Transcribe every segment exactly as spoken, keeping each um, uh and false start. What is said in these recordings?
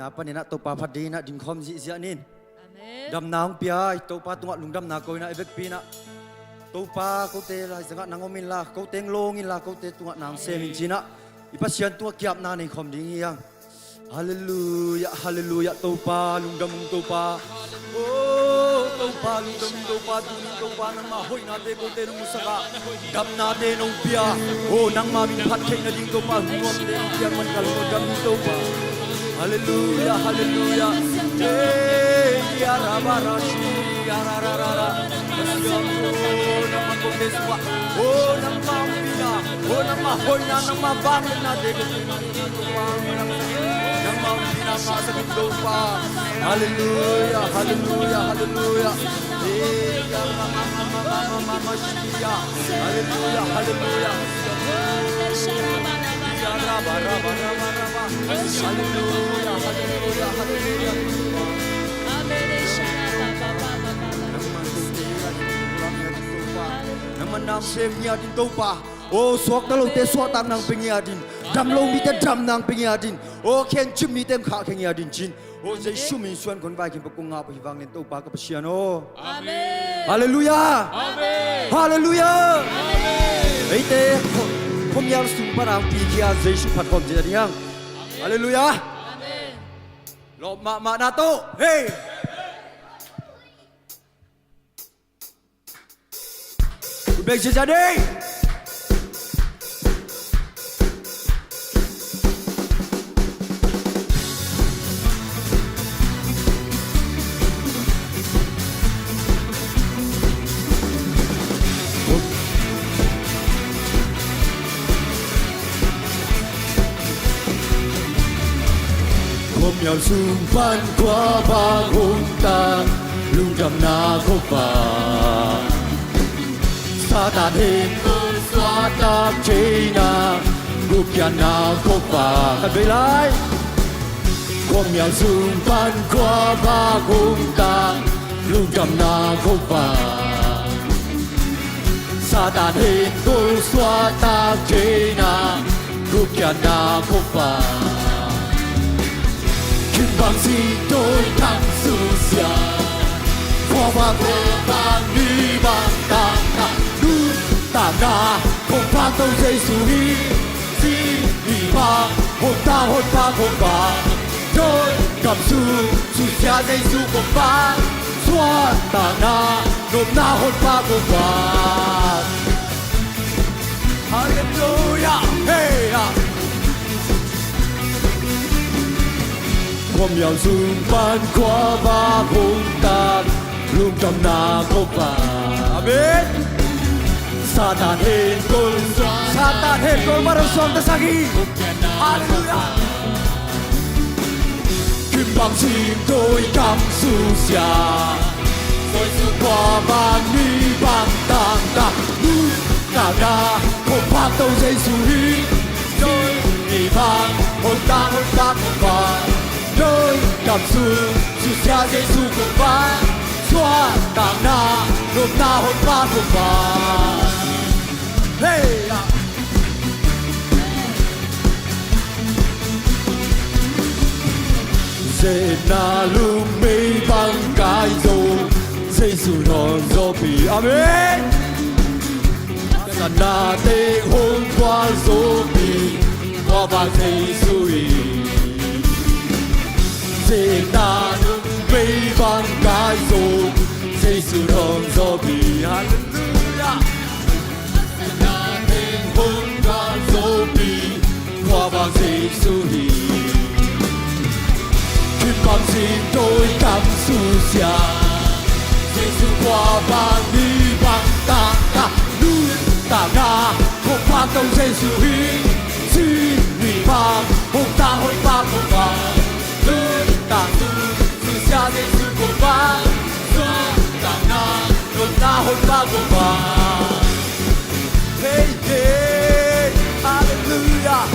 Na panin ah Topa phat dingin ah dingkhawm zihziah ning. Amen. Damna hong pia i Topa tungah lungdamna ko-in ah i vekpi-in ah, Topa, kote laizangah nang om inla, kote hong lawng inla, kote tungah na hong sem in ci-in ah i Pasian tungah ki-apna nei khawm ding hi hang. Halleluiah, halleluiah. Topa lungdam ung, Topa. O Topa lungdam ung, Topa. Tuni Topa, nangma hoihnate kote nong musak a, damnate nong pia. O nangma min phat theih nading Topa, hong nuamte nong piak man ka lungdam ung, Topa. Halleluiah, halleluiah. Hey, ya ra ba ra shi, ya ra ra ra ra. Pasian, o nangma kote sungah, o nangma ompihna, o nangma hoihna, nangma vangliatnate kote nong Halleluiah, halleluiah, halleluiah. Halleluiah, halleluiah. Halleluiah, halleluiah, halleluiah. Nangman nang sem ngiat in Topa. O suakta lote suahtak nang pe ngiat in, dam lo mite dam nang pe ngiat in, o khencip mite khahkhia ngiat in ci-in, o Jesu min suan kong vaikhia, kong ngak uh hi vang len Topa ka Pasian aw. Amen. Halleluiah. Amen. Halleluiah. Amen. Eite khuamial sung pan a hong pikhia Jesu phat khawm ci-in a ding hang. Halleluiah. Amen. Lawp mahmah na tawh. Hei. Bek ziazia dei. Khuamial sung pan khuavak hong tang, lungdamna khuavak. Satan hen kong suahtak thei na, gupkhiatna khuavak. Khat vei lai. Khuamial sung pan khuavak hong tang, lungdamna khuavak. Satan hen kong suahtak thei na, gupkhiatna khuavak. Khin bang sing tawi kam susia, khuavak khuavak ni bang tangtak, nuntakna kong phak to Jesu hi. Sih ni bang hong tang hong pha khuavak, tawi kam sung susia Jesu khuavak. Suahtakna nopna hong pha khuavak. Halleluiah. Hei ah. Khuamial sung pan khuavak hong tang, lungdamna khuavak. Amen. Satan hen kong suah, Satan hen kong mah hong suahtaksak hi. Halleluiah. Khin bang sing tawi kam susia, Jesu khuavak ni bang tangtak, nuntakna kong phak to Jesu hi. Tawi ni bang hong tang hong pha khuavak, tawi kam sung susia Jesu khuavak. Suahtakna nopna hong pha khuavak. Hei ah. Ze-etna lum mei bang kai zo, Jesu dawn zawpi. Amen. Ka natna teng hong gual zawpi, khuavak Jesu hi. Ze-etna lum mei bang kai zo, Jesu dawn zawpi. Halleluiah. Khuavak Jesu hi. Khin bang sing tawi kam susia, Jesu khuavak ni bang tangtak, nuntakna kong phak to Jesu hi. Sih ni bang hong tang hong pha khuavak, nuntak sung susia Jesu khuavak. Suahtakna nopna hong pha khuavak. Hei hei. Halleluiah.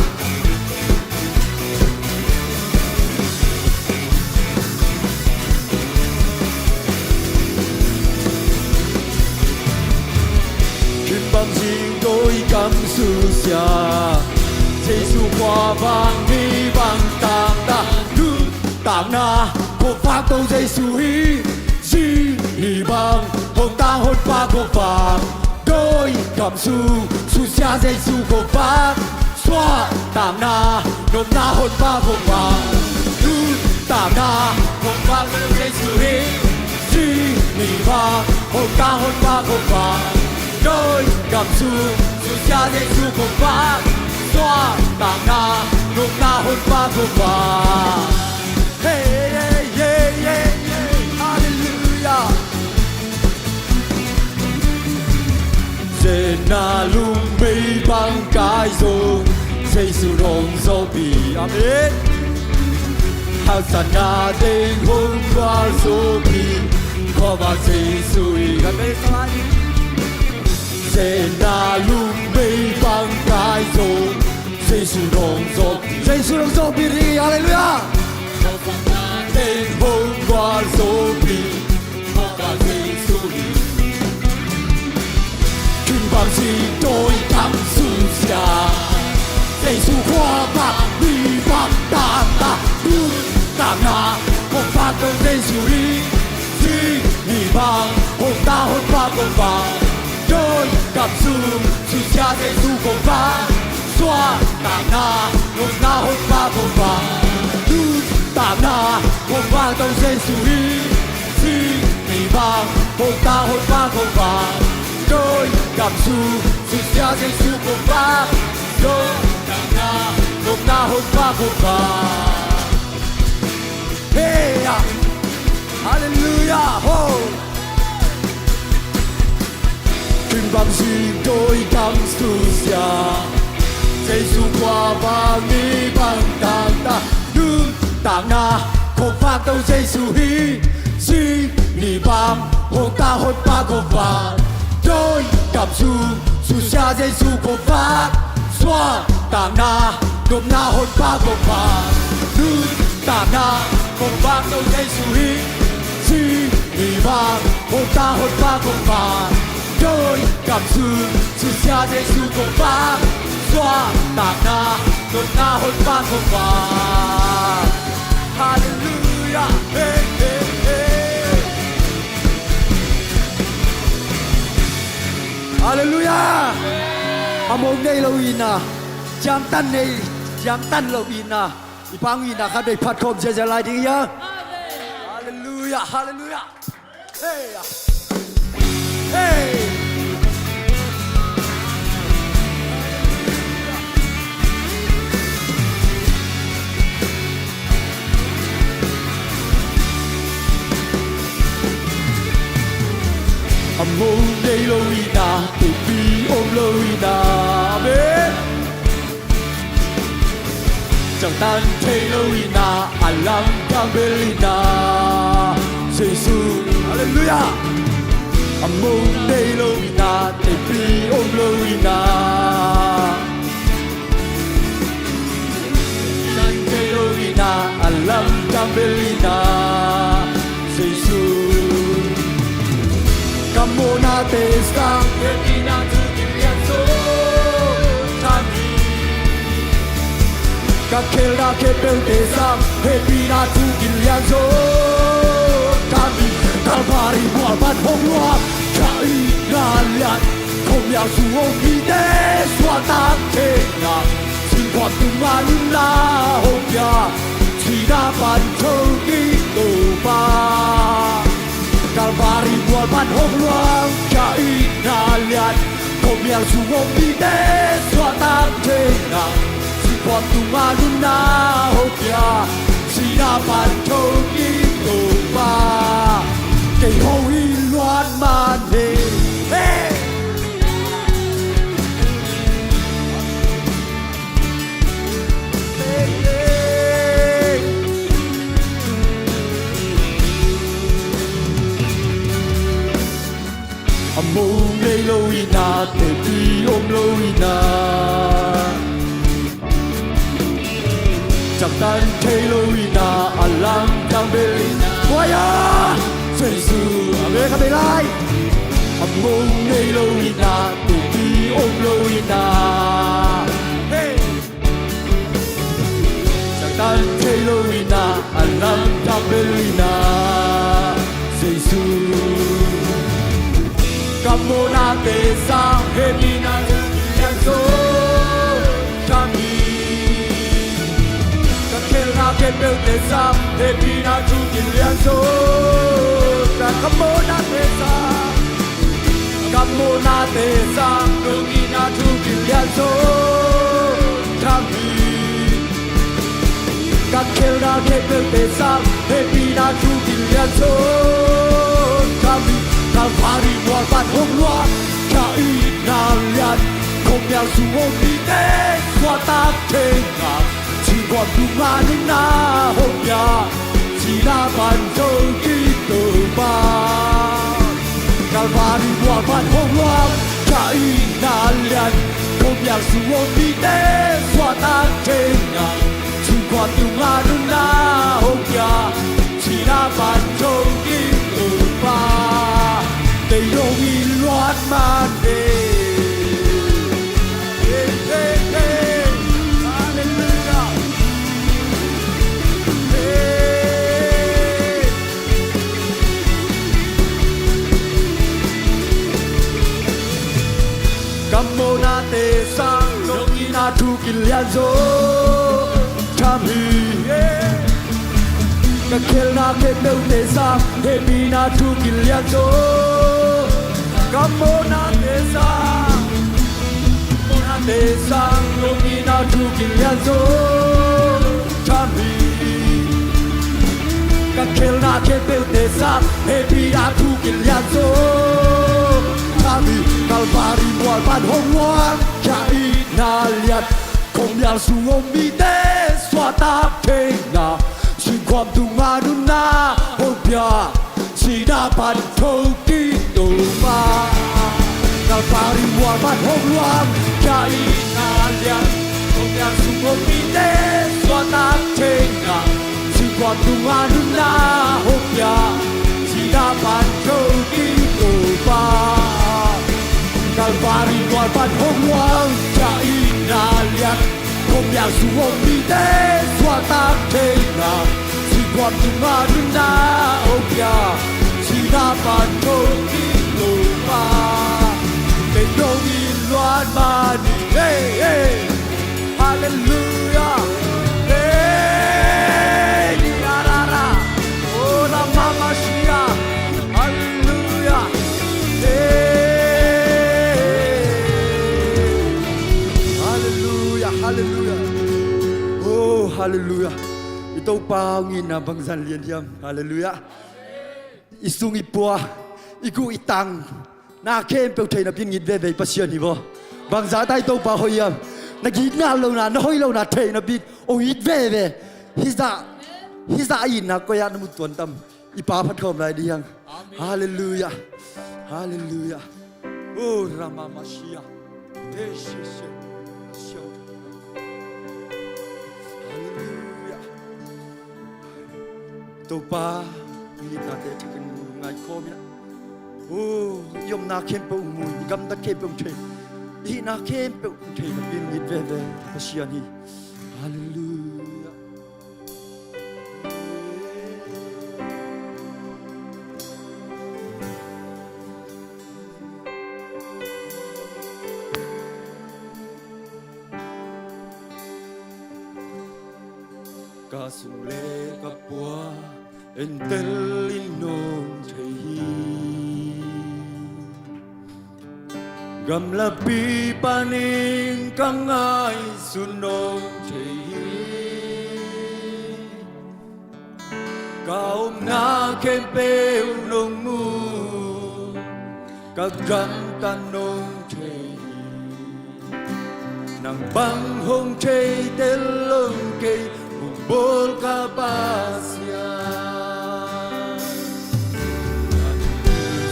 Khin bang sing tawi kam susia, Jesu khuavak ni bang tangtak, nu Takna kong vak to Jesu hi, zi ni bang hong tang honpa kong vak, dawi gam sung susia Jesu kong vak, suahtakna nopna honpa kong vak. Nuntakna kong vak to Jesu hi, zi ni bang hong tang honpa kong vak, dawi gam sung susia Jesu kong vak, suahtakna nopna honpa kong vak. Hey, hey, hey, hey, hey. Halleluia. Zena lungmei bang kai zong, Jesu nong zawpi. Amen. Haksatna teng hong gual zawpi, khuavak Jesu hi. Ka tei sa lai. Zena lungmei bang kai zong, Jesu nong zawpi. Jesu nong zawpi ding hi. Halleluia. Teng hong gual zawpi, khuavak Jesu hi. Khin bang zi dawi gam sung sia, Jesu khuavak ni bang takna. Nuntakna kong vak to Jesu hi, zi ni bang hong tang honpa kong vak, dawi gam sung susia Jesu kong vak, suahtakna nopna honpa kong vak. Nuntakna kong vak to Jesu hi, zi ni bang hong tang honpa kong vak, dawi gam sung susia Jesu kong vak, suahtakna nopna honpa kong vak. Hey, ah. Halleluia, ho. Khin bang zi dawi gam sung sia, Jesu khuavak ni bang takna. Nuntakna kong vak to Jesu hi, zi ni bang hong tang honpa kong vak, dawi gam sung susia Jesu kong vak, suahtakna nopna honpa kong vak. Nuntakna kong vak to Jesu hi, zi ni bang hong tang honpa kong vak, dawi gam sung susia Jesu kong vak, suahtakna nopna honpa kong vak. Halleluia. Hey, hey, hey. Halleluia. A mong nei lo in a, ciamtan nei, ciamtan lo in a, i pang in a khat vei phat khawm ziazia lai ding hi a. Halleluia, halleluia. Hey, ah. Hey. A mong nei lo in a, tepi om lo in a. Amen. Ciangtan thei lo in a, a langkang bel in a. Jesu, halleluia. A mong nei lo in a, tepi om lo in a. Ciangtan thei lo in a, a langkang bel in a. Jesu. Ka mawhnate sang hehpihna thu kilian zo thang hi. Ka khelna khempeuhte sang hehpihna thu kilian zo thang hi. Kalvari mual pan hong luang ka itna lian, khomial sung hong mite suahtak theihna, singkhuam tungah nunna hong pia, thina pan tho ding Topa. Kalvari mual pan hong luang ka itna lian, khomial sung hong mite suahtak theihna, singkhuam tungah nunna hong pia, thina pan tho ding Topa. Kei hong it luat man hi. Hey! A mong nei lo in a, tepi om lo in a. Ciangtan thei lo in a, a langkang bel in a. Tua ya! Jesu, amen, ka bei lai. A mong nei lo in a, tepi om lo in a. Hey! Ciangtan thei lo in a, a Lamdang bel hi na Jesu. Ka mawhnate sang hehpihna thu kilianzaw tham hi. Ka khelhna khempeuhte sang hehpihna thu kilianzaw. Ka mawhnate sang, ka mawhnate sang nong itna thu kilianzaw tham hi. Ka khelhna khempeuhte sang hehpihna thu kilianzaw tham hi. Kalvari mual pan hong luang ka itna lian, khuamial sung om mite suahtak theihna, singkhuam tungah nunna hong pia, sihna pan thokik Topa. Kalvari mual pan hong luang ka itna lian, khuamial sung om mite suahtak theihna, singkhuam tungah nunna hong pia, sihna pan thokik Topa. Kei dong i luat mah teh. Hey, hey, hey. Hallelujah. Hey. Ka mawhnate sang nong itna thu kilianzaw tham hi. Ka khelhna khempeuhte sang hehpihna thu kilianzaw. Ka mawhnate sang, mawhnate sang nong itna thu kilianzaw tham hi. Ka khelhna khempeuhte sang hehpihna thu kilianzaw tham hi. Kalvari mual pan hong luang ka itna lian, khuamial sung om mite suahtak theihna, singkhuam tungah nunna hong pia, sihna pan thokik Topa. Kalvari mual pan hong luang ka itna lian, khuamial sung om mite suahtak theihna, singkhuam tungah nunna hong pia, sihna pan thokik Topa. Kalvari mual pan hong luang ka itna lian, khuamial sung om mite suahtak theihna, singkhuam tungah nunna hong pia, sihna pan thokik Topa. Kei dong i luat mah ni. Hey, hey. Hallelujah. Hey, ni ra ra ra. Oh, la mama shia. Hallelujah. Hey. Hallelujah, hallelujah. Oh, hallelujah. I Topa hong itna bangzah lian hiam. Hallelujah. I sung i pua, i guh i tang, na khempeuh thei napi-in it veve i Pasian hi maw. Bangzah ta i Topa hoih hiam. Na gitna lohna, na hoih lohna thei napi-in hong it veve. Hih zah, hih zah a itna koi ah na mu tuan tam. I Pa phat khawm lai ding hi hang. Amen. Hallelujah. Hallelujah. Oh, Ramamashia. Hey, she, she. Hallelujah. Topa, i itnate thu in ngaikhawm in ah. Oh, i omna khempeuh hong mu in, i gamtat khempeuh hong thei, i hihna khempeuh hong thei napi-in it veve Pasian hi. Hallelujah. Ka sung le ka pua entel in nong thei hi. Gamlapi panin ka ngaihsun nong thei hi. Ka omna khempeuh nong mu, ka gamtat nong thei hi. Nang bang hong thei tel lo kei, hong bawl ka Pasian. Ka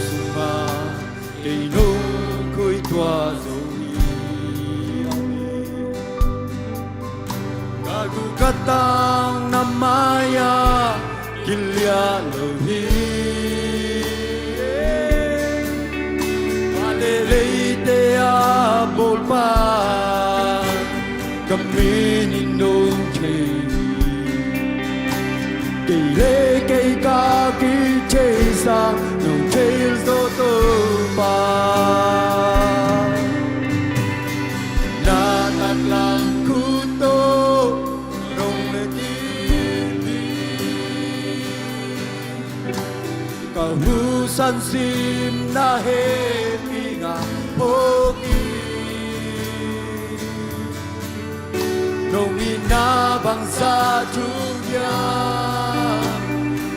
sungah kei nong khuituah zo hi. Ka guh ka tang na mai-ah kiliah lo hi. Vale leite a bawlpa, ka min in nong thei hi. Ka husan sim na hehpih ngah phot hi. Nong itna bangzah thuk hiam,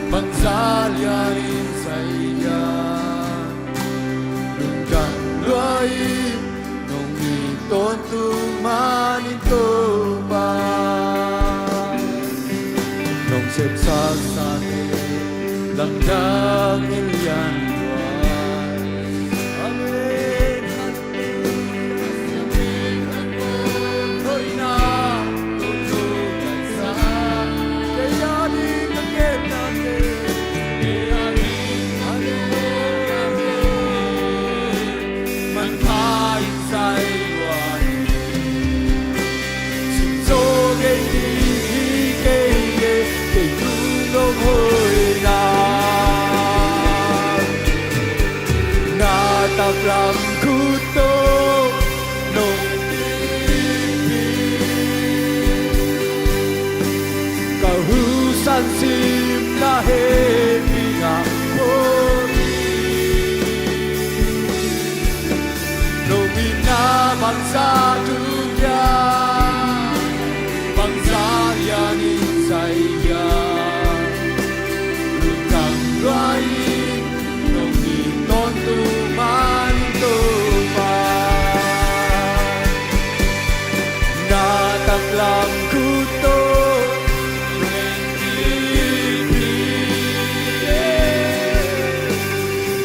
bangzah lianin zai hiam, lungdam lua in. Nong it tawntung man in Topa, nong sepsak sate lamdang in lian lua. Amen. Na taklam khut tawh nong kiphi, ka husan sim na hehpih ngah phot hi. Nong itna bangzah thuk hiam, bangzah lianin zai hiam, lungdam lua in. Nong it tawntung man in Topa, na taklam khut tawh nong kiphi,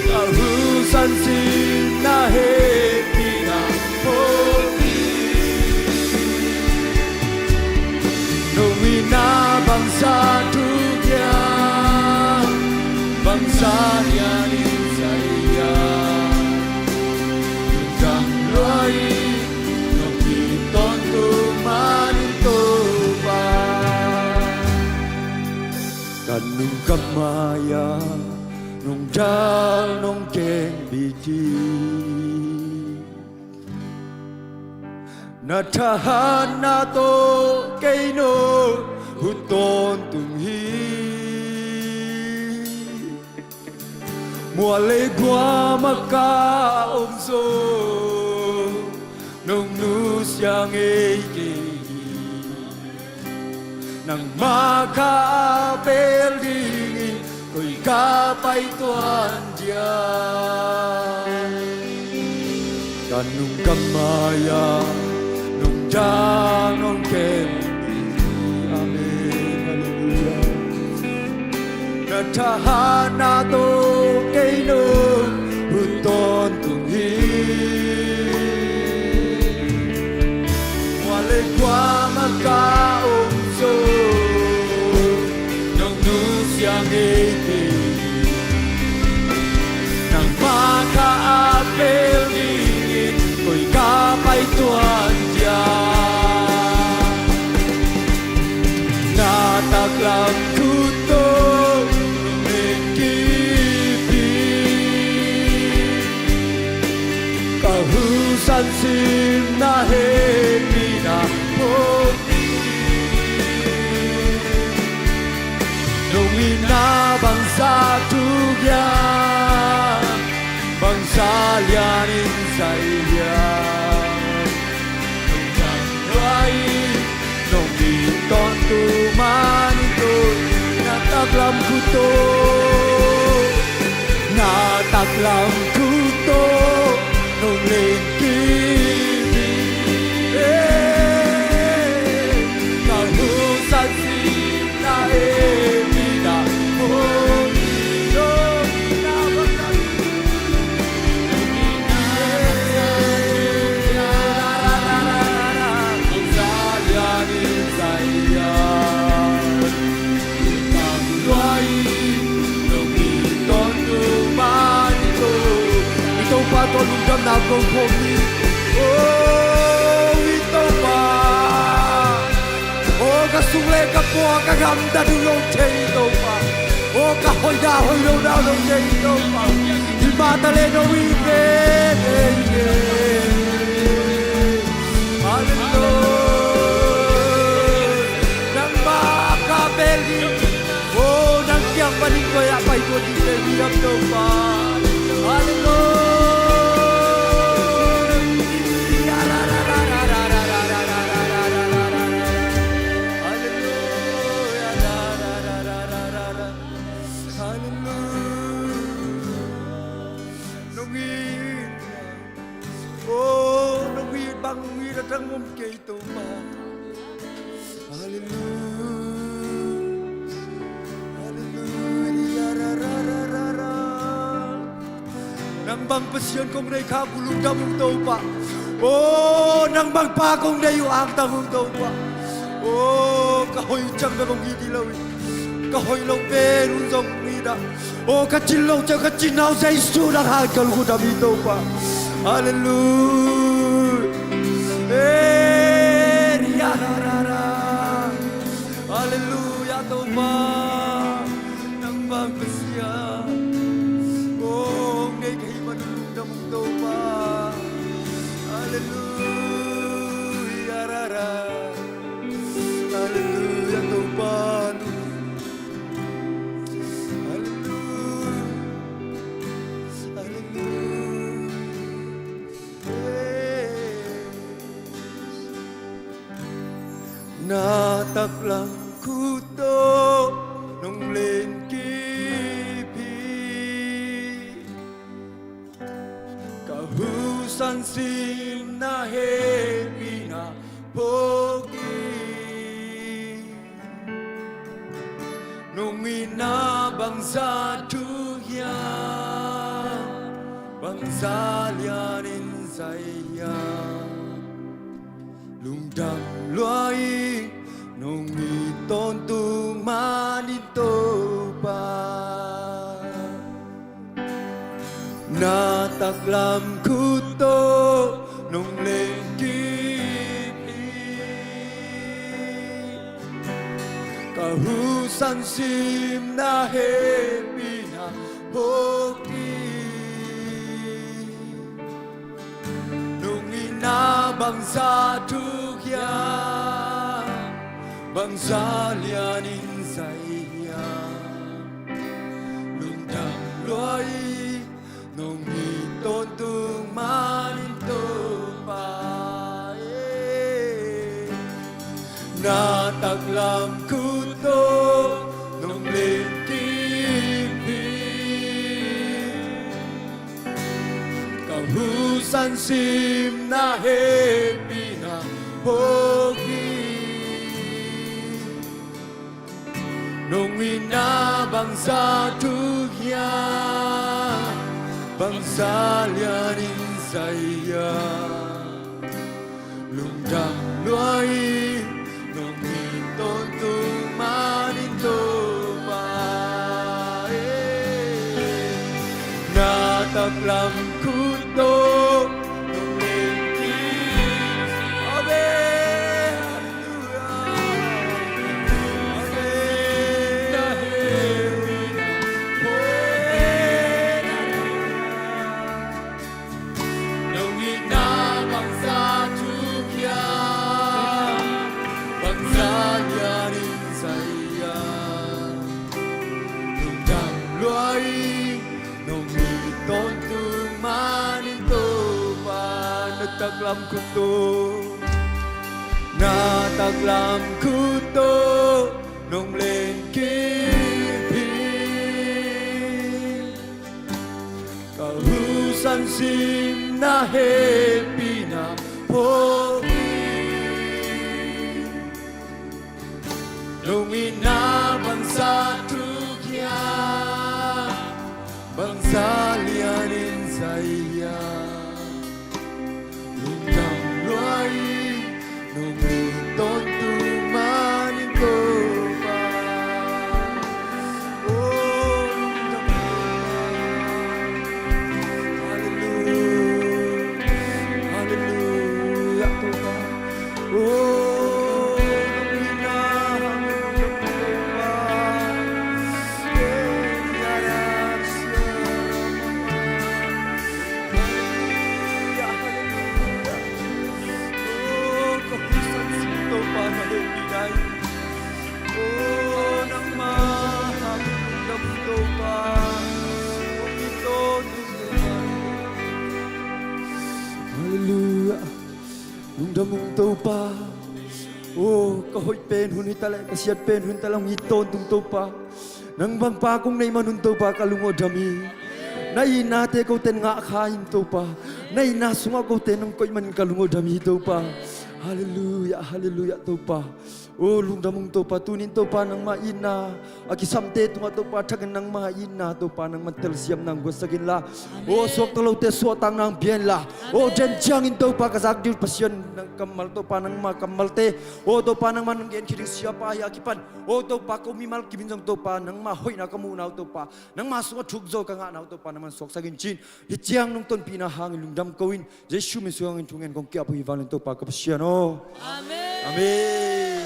ka husan sim na hehpih ngah phot hi. Nong itna bangzah thuk hiam, bangzah lianin zai hiam, lungdam lua in. Nong it tawntung man in Topa, ka lungkam mai-ah nong dal nong keng bit hi. Na thahatna tawh kei nong huh tawntung hi. Mual le guam ah ka om zong nong nusia ngei kei hi. Nangmah kha a pel dingin koi ka pai tuan dia. Ka lungkam mai-ah nong dal nong keng hi. Amen. Halleluiah. Na thahatna tawh kei nong huh tawntung hi. Mual le guam ah ka om zong nong nusia ngei kei hi. Nangmah kha a pel dingin koi ka pai tuan dia. Na taklam khut tawh nong kiphi, ka husan sim na hehpihna phot hi. Nong itna bangzah thuk hiam, bangzah lianin zai hiam, lungdam lua in. Nong it tawntung man in Topa, na taklam khut tawh, na taklam khut tawh nong kiphi, eh, ka husan sim na hehpihna phot hi. I Topa tawh lungdamna ko khawm ni. Oh, i Topa. Oh, ka sung le ka pua, ka gamtat uh no thei, i Topa. Oh, ka hoihna hoih lohna no thei, i Topa. I mah ta le no i ve, eh, eh. Halleluiah. Nangmah kha a pel ding. Oh, nang kiang panin koi ah Halleluia. Halleluia. Halleluia. Nong it. Oh, nong it bang nong it a dang om kei Topa. Halleluia. Halleluia. Nang bang Pasian kong nei kha, kong lungdam ung Topa. Oh, nang bang Pa kong nei uh, angtang ung Topa. Oh, ka hoih uh ciang bek kong it hi lo hi. Ka hoih lo pen un zong kong it a. Oh, ka cin lo ciang ka cin nau Jesu nang hang ka lungdam hi Topa. Halleluia. Eh, ria ra ra ra. Halleluia Topa. Nang bang Pasian kong nei ka hih man un lungdam ung Topa. Halleluia ra ra. Halleluia Topa. Halleluia. Halleluia. Na taklam khut tawh nong len kip hi. Ka husan simna hehpihna phawk hi. Nong itna bangzah thu hiam, bangzah lianin zai hiam. Lungdam lua ing, nong it tawntung manin Topa. Na taklam khut tawh nong len kip hi. Ka husan simna hehpihna phawk hi. Nong itna bangzah thu hiam, bangzah lianin zai hiam. Lungdam lua ing, nong it tawntung manin Topa. Eh. Na taklam khut tawh nong len kip hi. Ka husan simna hehpihna phawk hi. Nong itna bangzah thu hiam, bangzah lianin zai hiam. Lungdam lua ing, nong it tawntung manin Topa. Eh. Na taklam khut tawh nong len kip. Amen. Halleluia. Amen. Nong itna bangzah thu hiam, bangzah lianin zai hiam. Lungdam lua ing, nong it tawntung manin Topa. Na taklam khut tawh, na taklam khut tawh nong len kip hi. Ka husan simna hehpihna phawk hi. Nong itna bangzah thu hiam, bangzah lianin zai hiam. Lungdam lua ing, nong it tawntung manin Topa. Oh, lungdam lua ing. Halleluia. Halleluia Topa. Oh, nong itna bangzah thu hiam. Mung Topa, o, ka hoih pen hun hi ta leh, ka siat pen hun ta leh, hong it tawntung Topa. Nang bang pa kong neih man un Topa, ka lung aw dam hi. Na itnate kote in ngah kha in Topa. Na itna sungah kote in hong koih manin ka lung aw dam hi Topa. Halleluiah, halleluiah Topa. O, lungdam ung Topa, tuni in Topa nangmah itna a kisamte tungah Topa, thakin nangmah itna Topa, nangmah telsiamna hong guansak inla. O, suakta lote suahtakna hong pia inla. O, den ciangin Topa, ka zak ding uh Pasian nang kammal Topa, nangmah kammalte, o Topa, nangmah nong genkhia ding siapa hi a kipan, o Topa, ko mimal kim in zong Topa, nangmah hoihna ka muhna uh Topa, nangmah sungah thuk zaw ka ngahna uh Topa, nangmah suaksak in ci-in, hih ciang nong tonpihna hangin lungdam ko in, Jesu min suangin thungen kong ki-ap uh hi vanglian Topa ka Pasian aw. Amen. Amen.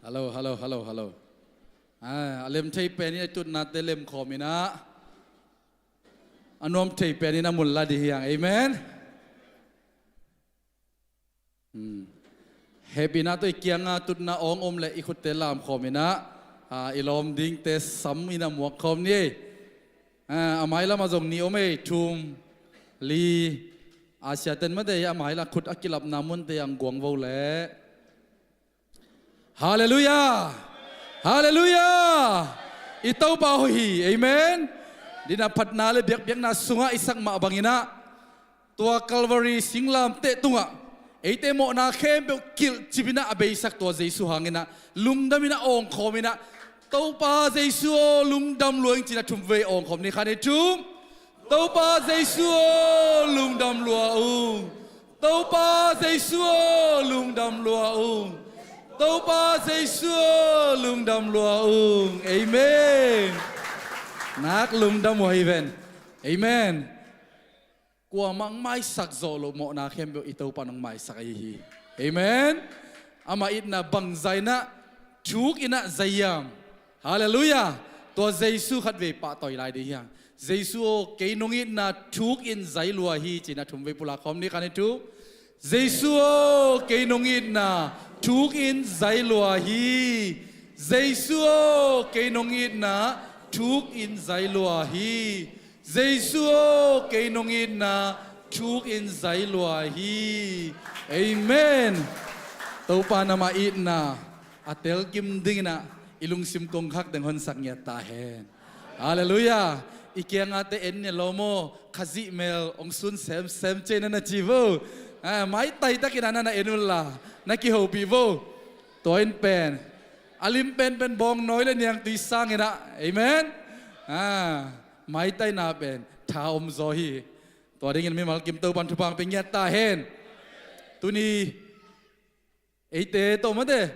Hallo, hallo, hallo, hallo. A, a lem thei pen in a tutnate lem khawm in ah, a nuam thei pen in a mun la ding hi hang. Amen. Hmm. Hehpihna tawh i kiangah tutna awng om leh i khutte lam khawm in ah, a, i lawm dingte sam in a muak khawm ni ei. A, a mailamah zong nih om ei, thum, li, a siaten mate a mailam khut a kilapna munte ang guang vo leh. Halleluiah! Halleluiah! I Topa hoih hi, amen. Dina phatna le biakpiakna sungah i sak mah bangin ah, tua Calvary singlamteh tungah eite mawhna khempeuh kilhcip in ah a beisak tua Jesu hangin ah lungdam in ah awngkhawm in ah, Topa Jesu aw lungdam lua ing ci-in a thumvei awngkhawm ni. Khat, nih, thum. Topa Jesu aw lungdam lua ung. Topa Jesu aw lungdam lua ung. Topa Jesu aw lungdam lua ung. Amen. Nak lungdam uh hi ven. Amen. Kuamah hong maisak zawh loh mawhna khempeuh i Topa in hong maisak ahi hi. Amen. Amah itna bangzah in ah thuk in ah zai hiam? Halleluiah. Tua Jesu khatvei pahtawi lai ding hi hang. Jesu aw kei nong itna thuk in zai lua hi ci-in a thumvei pulak khawm ni. Khat, nih, thum. Jesu aw kei nong itna thuk in zai lua hi. Jesu aw kei nong itna thuk in zai lua hi. Jesu aw kei nong itna thuk in zai lua hi. Amen. Topa in amah itna a telkim dingin ah i lungsim kongkhak teng honsak ngiat ta hen. Halleluiah. I kiangahte en ni lo maw, Khazih mel hong sun semsem cei na na ci vo. A, maitai takin ah na na en unla, na kihopih vo. Tua in pen a lim penpen bawngnawi le niangtui sang in ah. Amen. A, maitaina pen tha om zaw hi. Tua dingin mimal kim Topa in thupha hong pia ngiat ta hen. Tuni eite tawh mate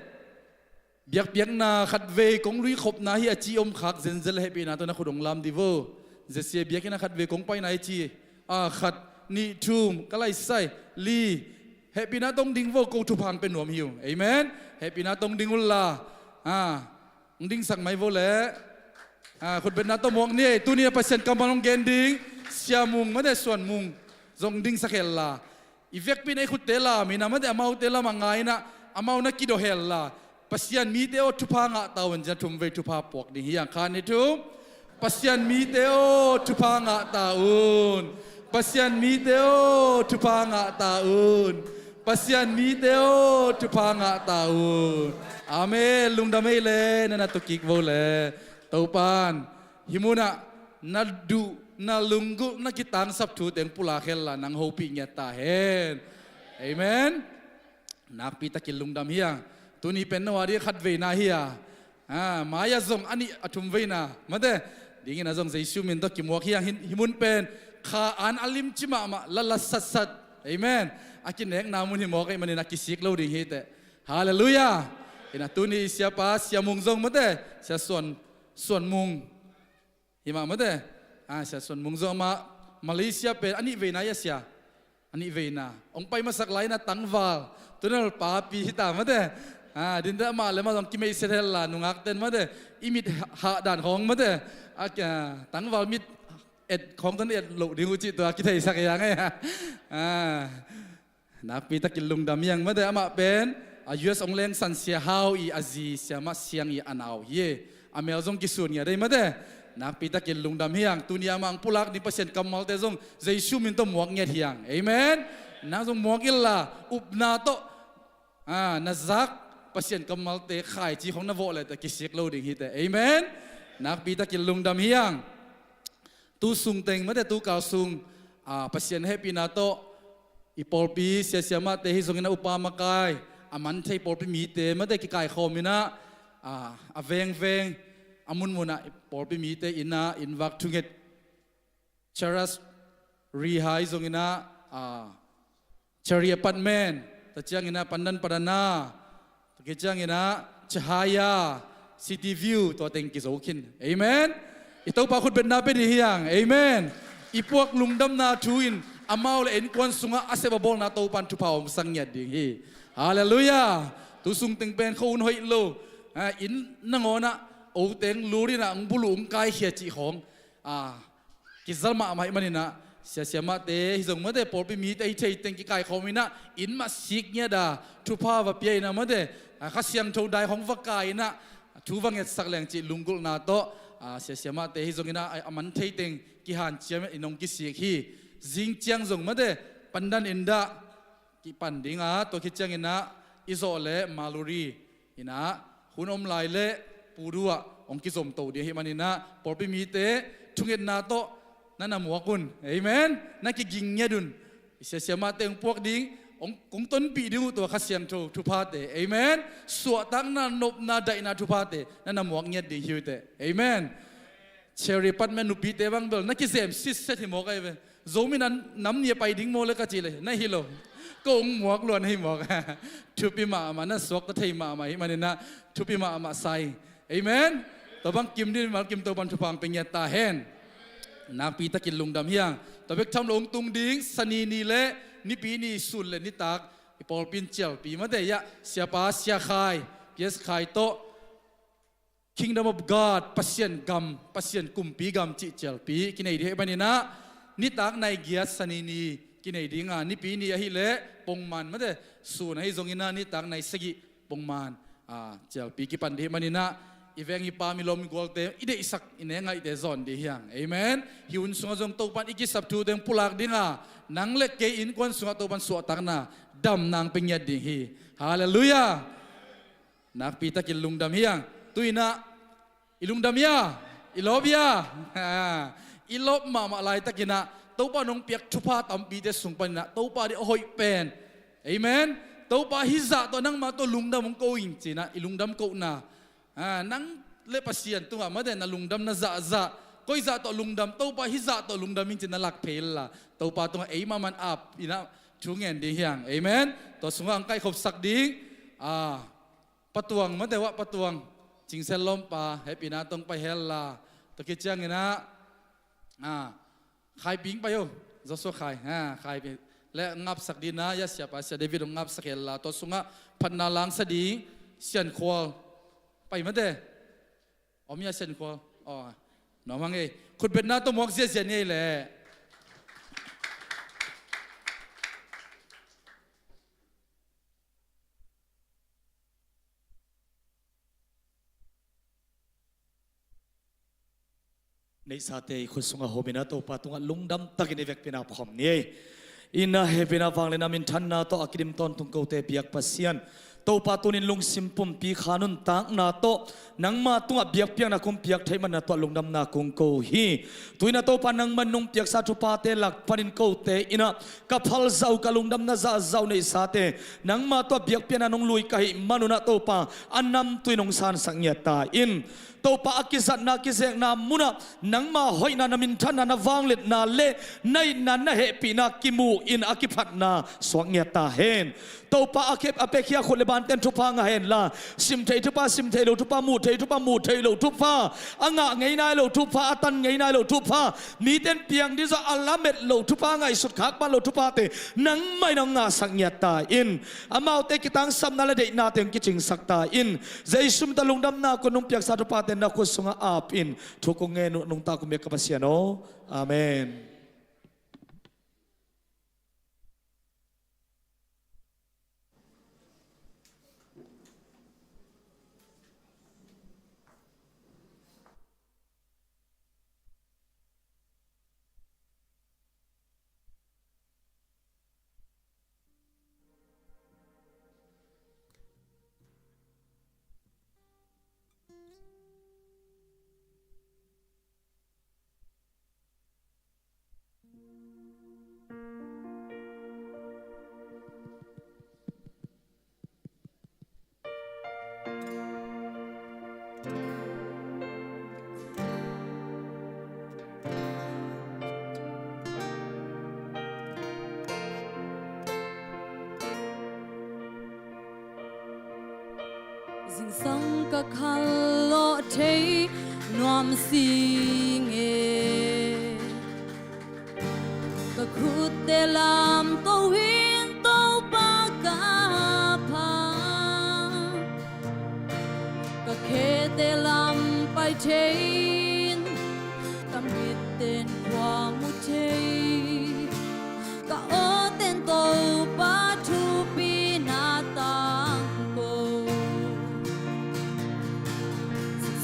biakpiakna khatvei kong luikhopna hi a ci om khak zenzen le hehpihna tawh na khut hong lam dih vo. Zesia biakinn ah khatvei kong paina hi ci. A, khat, nih, thum, ka laisai, li. Hehpihna tawh hong ding vo, ko thupha hong pia nuam hi ung. Amen. Hehpihna tawh hong ding unla. A, hong dingsak mai vo leh. A, khutbetna tawh muak ni ei. Tuni a Pasian kammal hong gen ding Sia Mung mate Suan Mung zong hong dingsak henla. I vekpi in ah i khutte lam in ah mate amaute lamah ngai in ah amau na kidawh henla. Pasian mite aw thupha ngah ta un ci-in a thumvei thupha puak ding hi hang. Khat, nih, thum. Pasian mite aw thupha ngah ta un. Pasian mite aw thupha ngah ta un. Pasian mite aw thupha ngah ta un. Amen. Lungdam ei le, na na tukik vo le. Topa in hih munah na duh, na lunggulh, na kitangsap thute hong pulak henla nang hopih ngiat ta hen. Amen. Nakpi takin lungdam hi hang. Tuni pen no a ding khatveina hi a, a, mai-ah zong a nih a thumveina mate dingin ah zong Jesu min tawh kimuak hi hang. Hih, hih mun pen kha an a limci mahmah, la la satsat. Amen. A kinekna mun hi mawk ahih manin a kisik lo ding hi teh. Halleluiah. Ina tuni siapa Sia Mung zong mate, Sia Suan, Suan Mung. Hi mah mate. A, Sia Suan Mung zong amah Malaysia pen a nihveina hi a sia. a nih veina hong pai masak lai-in a tangval, tunal papi hi ta mate. A, dinte amah le amah zong kimeihset hel la, nungakten mate, i mit hah dan khawng mate, a, tangval mit et khawng tawh na et loh ding uh cih tua kitheisak hi hang e. A, nakpi takin lungdam hi hang mate, amah pen a, U S hong lengsan Sia Hau i a zi, Siamah Siang i a nau hi e. A mel zong kisun ngiat ei mate. Nakpi takin lungdam hi hang. Tuni a mah hong pulak ding Pasian kammalte zong Jesu min tawh muak ngiat hi hang. Amen. Nang zong muak inla upna tawh, a, na zak Pasian kammalte khaici khawng na vawh leh teh kisik lo ding hi teh. Amen. Nakpi takin lungdam hi hang. Tu sung teng mate, tu kal sung, a, Pasian hehpihna tawh i pawlpi sia siamahte hi zongin a upa makai, a man thei pawlpi mite mate kikaikhawm in a, a, a vengveng, a munmun ah i pawlpi mite inn ah inn vak thunget, Charas Rihai zongin a, a, Cherry Apartment, tua ciangin a Pandan Padana, tua khit ciangin a Chahaya, City View, tua teng kizo khin. Amen. I Topa khutbetna pia ding hi hang. Amen. I puak lungdamna thu in amau le innkuan sungah a sep a bawlna Topa'n thupha hong sang ngiat ding hi. Halleluiah. Tu sung teng pen khua hun hoih lo, a, inn nangawn ah oteng lur in a hong buluh hong kaikhia cih khawng, a, kizal mahmah ahih manin a, sia siamahte hi zong mate, pawlpi mite hi thei teng kikaikhawm in a, inn mah sik ngiat a, thupha va pia in a mate, a, Kha Siangtho dai khawng va kai in a, thu va ngetsak leng cih lunggulhna tawh, a, sia siamahte hi zongin a, a man thei teng kihanciam in hong kisik hi. Zing ciang zong mate, Pandan in dah kipan ding a, tua khit ciangin a i zawh le Maluri in a hun om lai le Pudu ah hong kizom to ding ahih manin a, pawlpi mite thungetna tawh na na muak un. Amen. Na kiging ngiat un. I sia siamahte hong puak ding, hong, hong tonpih ding uh tua Kha Siangtho thuphate. Amen. Suahtakna, nopna, daihna thuphate na na muak ngiat ding hi uh teh. Amen. Cherry Apartment nupite bang bel na kizem sitset hi mawk ahi ve. Zomi in a nam ni a pai ding maw le ka cih leh na hi lo. Ko hong muak lua na hi mawk. Thupi mahmah, na suakta thei mahmah ahih manin a, thupi mahmah sa ing. Amen. Tua bang kim ding mimal kim Topa'n thupha hong pia ngiat ta hen. Nakpi takin lungdam hi hang. Tua bek tham lo hong tung ding Sani ni le Nipi ni sun le nitak i pawlpi in cialpi mate ah, siapa Sia Khai, P S Khai tawh Kingdom of God, Pasian gam, Pasian kumpi gam cih cialpi kinei ding ahih manin a, nitak nai giat Sani ni kinei ding a, Nipi ni ahih leh pongman mate, sun ahi zongin a nitak nai sagih pongman, a, cialpi kipan ding ahih manin a, i veng i pa, mi lawm mi gualte, i deihsak i ne ngaihte zawn ding hi hang. Amen. Hih hun sungah zong Topa'n i kisap thute hong pulak ding a, nang le kei innkuan sungah Topa'n suahtakna, damna hong pia ngiat ding hi. Halleluiah. Nakpi takin lungdam hi hang. Tu-in a i lungdam hia, i lawp hia? I lawp mahmah laitakin a, Topa'n hong piak thupha tampite sung panin a, Topa deih a hoih pen. Amen. Topa hih zah tawh nangma tawh lungdam hong ko ing ci-in a, i lungdam kohna, a, nang le Pasian tungah mate na lungdamna zahzah, koi zah tawh lungdam, Topa hih zah tawh lungdam ing ci-in na lak phei inla, Topa tungah ei mahmah in ap in a thu ngen ding hi hang. Amen. Tua sungah hong kaikhopsak ding, a, Pa Tuang mate uh ah, Pa Tuang, Cingsel lawmpa, hehpihna tawh hong pai hen la. Tua khit ciangin a, a, Khai Ping pai o, Joshua Khai, a, Khai Ping. Le ngapsak ding a, ya siapa, Sia David hong ngapsak hen la. Tua sungah phatna langsak ding Sian Khual pai mate. Om hia Sian Khual? Aw, nuam hang ei. Khutbetna tawh muak ziahziah ni ei leh. Neihsate i khut sungah hawm in a, Topa tungah lungdam takin i vekpi-in ap khawm ni ei. In a hehpihna, vangliatna, minthanna tawh a kidim tawntung kote biak Pasian, Topa, tuni-in lungsim pumpi kha nuntakna tawh nangma tungah biakpiakna kong piak theih manin a, tua lungdamna kong ko hi. Tu-in a Topa, nangman nong piaksa thuphate lak panin kote in a ka phalzah uh, ka lungdamna zahzah uh neihsate, nangma tungah biakpiakna nong lui ka hih manun a Topa, a namtui nong sansak ngiat ta in. Topa, a kizatna, a kizekna munah nangma hoihna, na minthanna, na vangliatna le na itna, na hehpihna kimu in a kiphatna suak ngiat ta hen. Topa, a khep, a piakhia khut le banten thupha ngah hen la, sim thei thupha sim thei lo thupha, muh thei thupha muh thei lo thupha, a ngah ngei nai lo thupha, a tan ngei nai lo thupha, miten piang ding zawh a lamet lo thupha, ngaihsut khak pan lo thuphate nangmah in hong ngahsak ngiat ta in. Amaute kitangsapna le deihnate hong kicingsak ta in. Jesu min tawh lungdamna kong nung piaksa thuphate na khut sungah ap in thu kong ngen uh, nungta kong biak ka Pasian aw. Amen. Zingsang ka khallawh thei nuam sing e. Ka khutte lamto in Topa ka pha. Ka khete lam pai thei in, ka mitten khua mu thei. Ka awten Topa thupina tangko.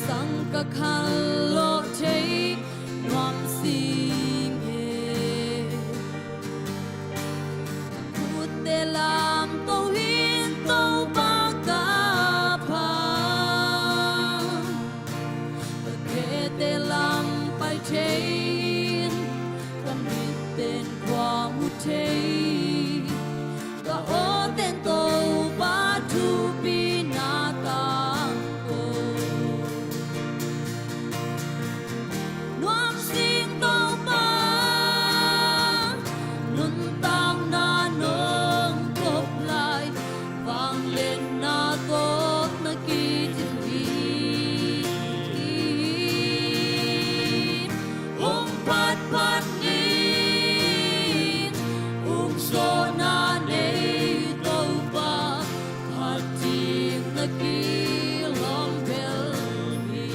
Sang ka khallawh thei nuam sing e. Khutte lamto in Topa ka pha. Ka khete lam pai thei in, ka mitten khua mu thei. Ka awten Topa thupina tangko. Nuam sing Topa, nuntakna nong kop lai, vangliatna tawh na kidim hi. Hong phatphat ni, hong zawhna nei Topa, phat ding na kilawm bel hi.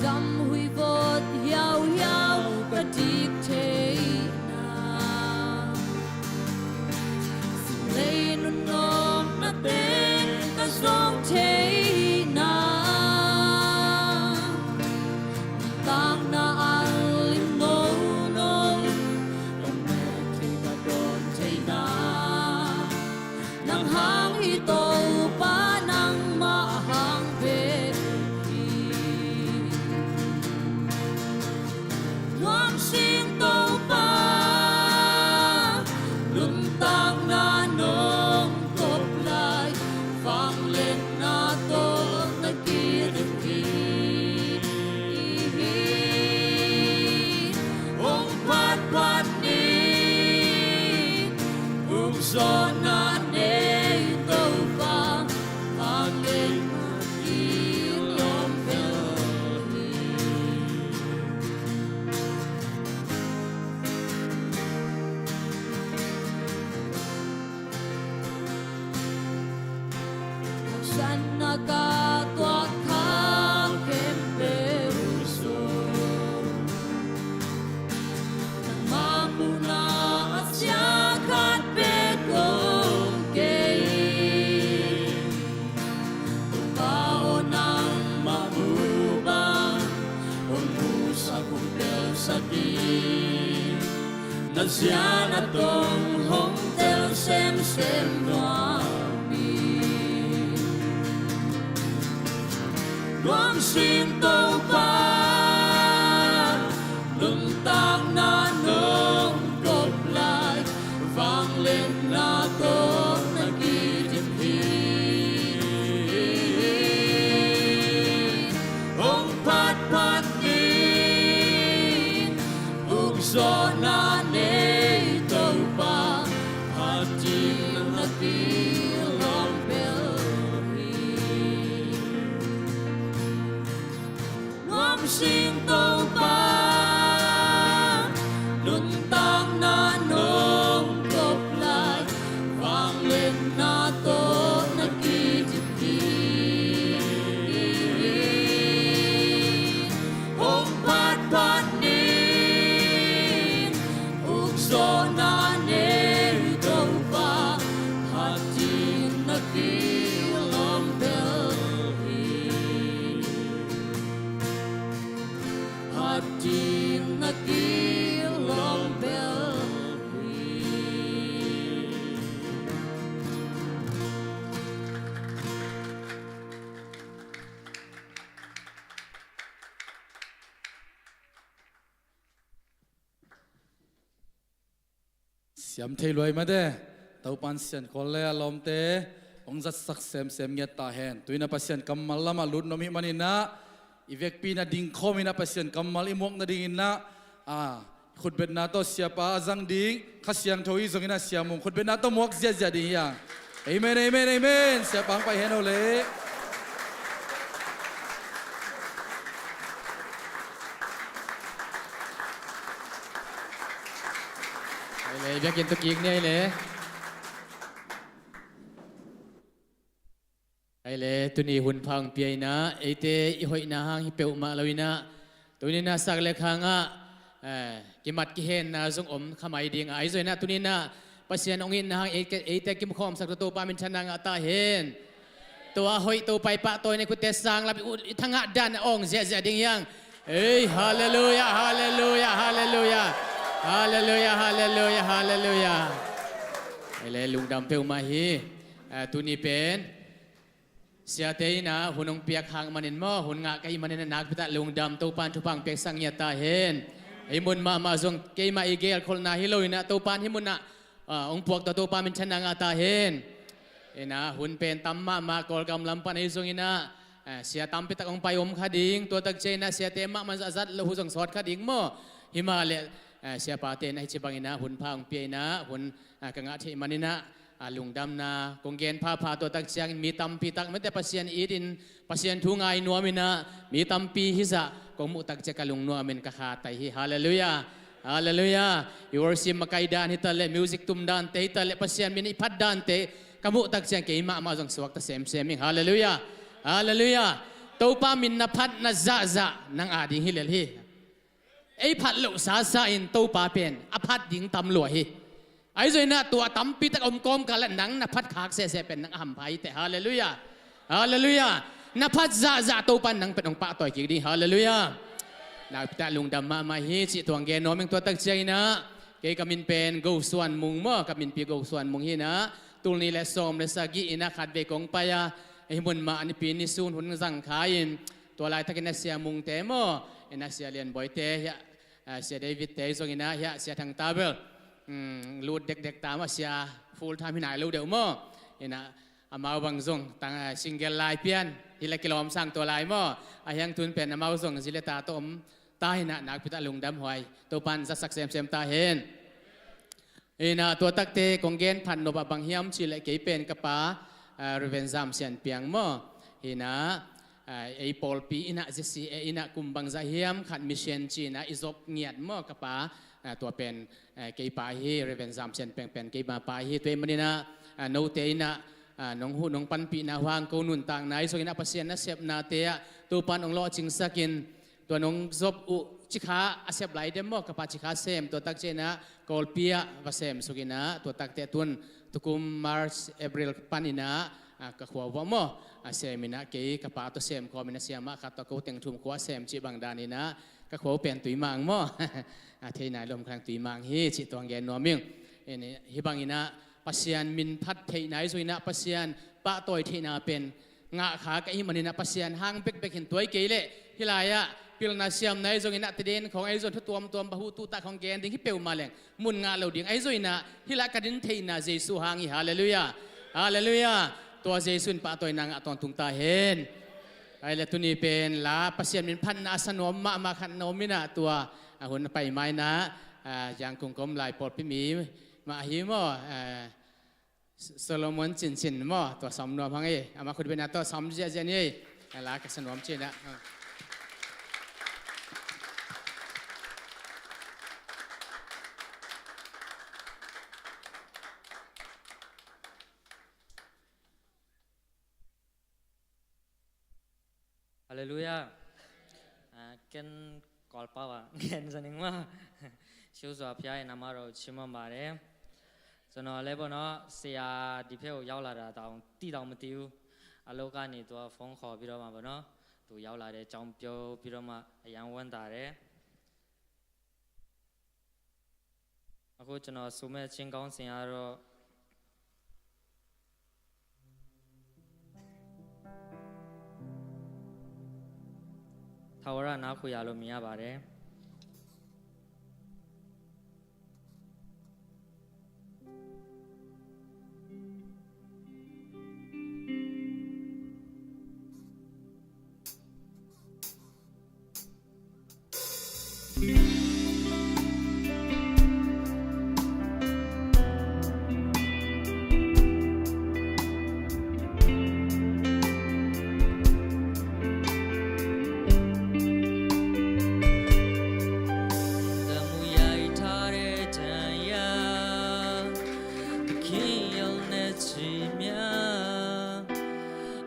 Dam huih vawt hiauhiau ka dik theihna, lei nunawknate ka zawh theihna, takna a lim nono, ka mek thei ka dawn theihna. Nang hang hi Topa, nangmah hang bek hi. Nuam sing Topa, nuntakna nong kop lai, vangliatna tawh na kidim hi. Hong phatphat ni, hong zawhna nei Topa, a ngen mah kilawm bel hi. Haksatna ka tuah khak khempeuh zong, nangmah muhna a sia khat bek om kei. Topa aw, nangmah muh bang hong musak, hong telsak in. Na zia na tong hong tel semsem nuam hi. Nuam sing Topa, nuntakna nong Sing Topa, nuntakna nong kop lai, vangliatna tawh na kidip hi. Hong phatphat ning, uk zawhna nei Topa, phat ding na kilawm bel hi. Phat ding na kilawm bel hi. Siam thei luai mate. Topan siankhawl le a lawmte hong zatsak semsem ngiat ta hen. Tuina Pasian kammal lamah lut nuam hih maninah i vekpi na dingkhawm inah Pasian kammal i muak nadinginah, a, khutbetna tawh siapa a zang ding Kha Siangtho i zonginah Sia Mung khutbetna tawh muak ziahziah ding hi hang. Amen, amen, amen. Siapa hong pai hen o le. Ai le, biakinn tawh kik ni ai le. Ai le, tuni hun pha hong pia inah eite i hoihna hang hi peuhmah lo inah tuninah sak le khangah, eh, kimat kihenna zong om kha mai ding a, ahi zong inah tuninah Pasian hong itna hang ei-, eite kimkhawmsak tawh Topa minthanna ngah ta hen. Tua hoih Topa i pahtawi na khutte sang lam i ut i thangah dan a awng ziahziah ding hi hang. Ei, halleluiah, halleluiah, halleluiah. Halleluiah, halleluiah, halleluiah. Ei le, lungdam peuhmah hi. Ah, tuni pen siate inah hun hong piak hang manin maw, hun ngah ka hih manin a nakpi tak lungdam, Topan thupha hong piaksak ngiat ta hen. Hih mun mahmah zong keimah i gelkholhna hi lo inah Topan hih munah, ah, hong puak tawh Topa minthanna ngah ta hen. Inah hun pen tam mahmah Kawlgam lam pan ahi zonginah, ah, sia tampi tak hong pai om kha ding, tua tak cianginah siate mahmah zah zat lo hu zong sawt kha ding maw. Himahleh, ah, siapate inah hih ci banginah hun pha hong pia inah hun, ah, ka ngah theih maninah, ah, lungdamna kong gen phapha, tua tak ciangin mi tampi tak mate Pasian itin Pasian thu ngai nuam inah mi tampi hizah kong muh tak ciang ka lungnuam in ka kha tai hi. Halleluiah. Halleluiah. I worship makai dan hi taleh, music tum dante hi taleh, Pasian min i phat dante ka muh tak ciang kei mahmah zong suakta semsem ing. Halleluiah. Halleluiah. Topa min na phat na zahzah nang a ding hi lel hi. Ei phat loh sasa in Topa pen a phat ding tam lua hi. Ahi zonginah tua tampi tak a om kawmkal ah nang na phat khak sehseh pen nang a hampha hi teh. Halleluiah. Halleluiah. Na phat zahzah Topa in nang pen hong pahtawi kik ding. Halleluiah. Nakpi tak lungdam mahmah hi cih tuang gen nuam ing. Tua tak cianginah kei ka min pen Go Suan Mung maw, ka minpi Go Suan Mung hi inah tul nih le sawm le sagih inah khatvei kong pai a, hih mun mah a nipi ni sun hun zang kha in, tua laitakin a Sia Mungte maw, inah Sia Lian Boite hiah, ah, Sia Davidte zonginah hiah Sia Thang Tabel, hmm, lut dekdek ta maw, sia full time hi nai lo deuh maw. Inah amau bang zong tang, ah, single lai pian hi le kilawm sang tua lai maw. A hiang tun pen amau zong zi le ta tawh om ta hi inah nakpi tak lungdam huai, Topan zatsak semsem ta hen. Inah tua takte kong gen phat nop ah bang hiam cih leh kei pen ka pa, ah, Reverend Zam Sian Piang maw. Hi inah, ah, ei pawlpi inah Z C A inah kum bangzah hiam khat mission ci inah i zop ngiat maw ka pa, ah, tua pen, eh, kei pa hi, Reverend Zam Sian Piang pen keima pa hi. Tua ahih maninah, ah, note inah, ah, nong huh nong panpihna uh hang ko nuntakna ahi zonginah Pasian nasepnate ah Topan hong lawhcingsak in, tua nong zop uh Cikha a sep lai dem maw, ka pa Cikha sem, tua tak cianginah Kawlpi ah va sem suk inah, tua takte tun tukum March, April pan inah, ah, ka khua uh ah maw, a sem inah kei ka pa tawh sem khawm inah siamah khat tawh ko teng thum khua sem cih bang dan inah ka khua uh pen Tuimang maw. A thei nai lo om kha leng Tuimang hi cih tuang gen nuam ing. Hih bang inah Pasian min phat theihna ahi zonginah Pasian pahtawi theihna pen ngah kha ka hih maninah Pasian hang bekbek hin tuai kei leh hih lai-ah pilna siamna ahi zonginah tiden khawng ahi zong thu tuamtuam bahu tutak khawng gen ding hi peuhmah leng mun ngah lo ding ahi zonginah hih lai ka din theihna Jesu hang hi. Halleluiah. Halleluiah. Tua Jesu in pahtawina ngah tawntung ta hen. Ai le tuni pen la Pasian min phatna a sa nuam mahmah khat na om inah tua a hun a pai mainah, ah, Yangon kom lai pawlpi mi mah hi maw, ah, Solomon Cincin maw, tua sam nuam hang ei. Amah khutbetna tawh sam ziahziah ni ei. A la ka sa nuam cinah. Ah. Halleluya. အာ၊ ကဲ၊ ကော်ပါဝါ၊ ကဲ၊ စနေမှာ၊ ရှုစွာဘုရားရဲ့နာမတော်ချီးမွမ်းပါတယ်။ ကျွန်တော်လည်းပေါ့နော်၊ ဆရာဒီဘက်ကိုရောက်လာတာတောင်သိတောင်မသိဘူး။ အလုပ်ကနေသူကဖုန်းခေါ်ပြီးတော့မှပေါ့နော်၊ သူရောက်လာတဲ့အကြောင်းပြောပြီးတော့မှအရမ်းဝမ်းသာတယ်။ အခုကျွန်တော်ဆိုမဲ့ချင်းကောင်းစဉ်ကတော့၊ ထာဝရနားခိုရာလို့မြင်ရပါတယ်။ တမူရိုက်ထားတဲ့တန်ရာ၊ သခင်ရောက်တဲ့ချီးမြှောက်၊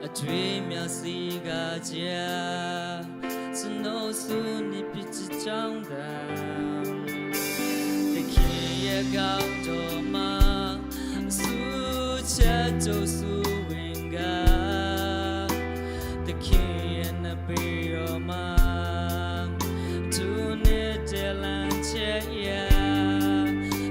အတွေ့အမြင်စကားကြား၊ ကျွန်တော်ဆုနေပြစ်ကြောင်းသာ၊ သခင်ရဲ့ကောင်းတော်မှာ၊ ဆုချက်တို့ဆုဝင်က၊ သခင်ရဲ့နပေးတော်မှာ၊ သူနဲ့တဲလန့်ချက်ရာ၊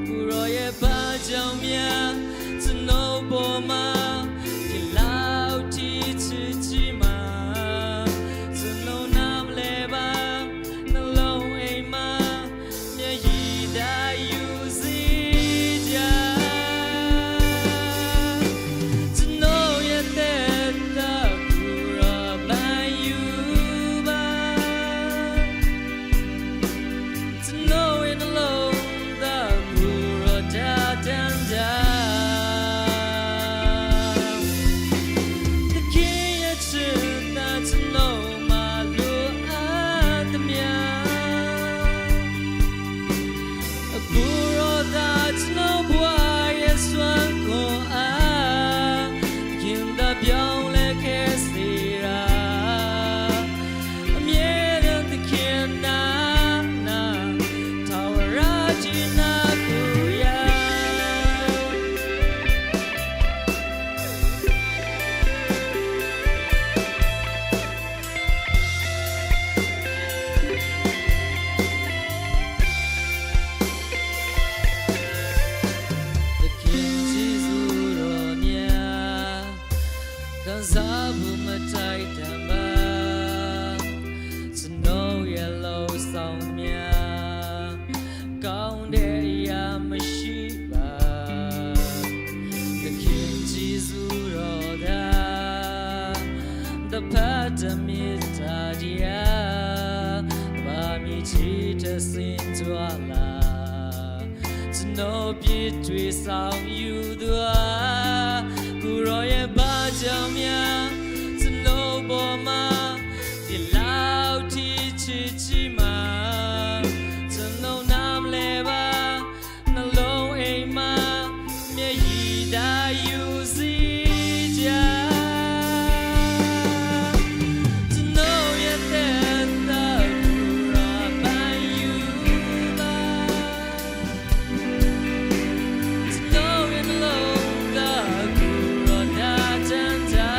ကိုယ်တော်ရဲ့ဘာကြောင့်များ၊ ကျွန်တော်ပေါ်မှာ၊ ဒီလောက်ထိချစ်ကြီးမှာ၊ ကျွန်တော်နားမလည်ပါ၊ နှလုံးအိမ်မှာ၊ မျက်ရည်သာယူစေချင်၊ ကျွန်တော်ရဲ့သက်တာကိုယ်တော်ပန်းယူပါ၊ ကျွန်တော်ရဲ့နှလုံးသားကိုယ်တော်တတ်တမ်းတာ၊ သခင်ရဲ့ချစ်သာကျွန်တော်မှာလိုအပ်သမျှ၊ အကိုယ်တော်သာကျွန်တော်ဘဝရဲ့စွမ်းခွန်အား၊ ခင်သာပြောင်းလဲခဲ့စေတာ၊ အမြဲတမ်းသခင်နာနာ၊ ထာဝရကြည်နာကိုရ၊ သခင်ကျေးဇူးတော်များ၊ ခံစားဖို့မထိုက်တန်ပါ၊ ကျွန်တော်ရဲ့လုပ်ဆောင်များ၊ ကောင်းတဲ့အရာမရှိပါ၊ သခင်ကျေးဇူးတော်သာ၊ တစ်ဖက်တမစ်တာတရား၊ ဘာမြေကြီးတစ်စင်ကြွလာ၊ ကျွန်တော်ပြစ်တွေဆောင်ယူသွား၊ ကိုယ်တော်ရဲ့ဘာကြောင့်များ၊ ကျွန်တော်ပေါ်မှာ၊ ဒီလောက်ထိချစ်ကြီးမှာ၊ ကျွန်တော်နားမလည်ပါ၊ နှလုံးအိမ်မှာ၊ မျက်ရည်သာယူစေချင်၊ ကျွန်တော်ရဲ့သက်တာကိုယ်တော်ပန်းယူပါ၊ ကျွန်တော်ရဲ့နှလုံးသားကိုယ်တော်တတ်တမ်းတာ၊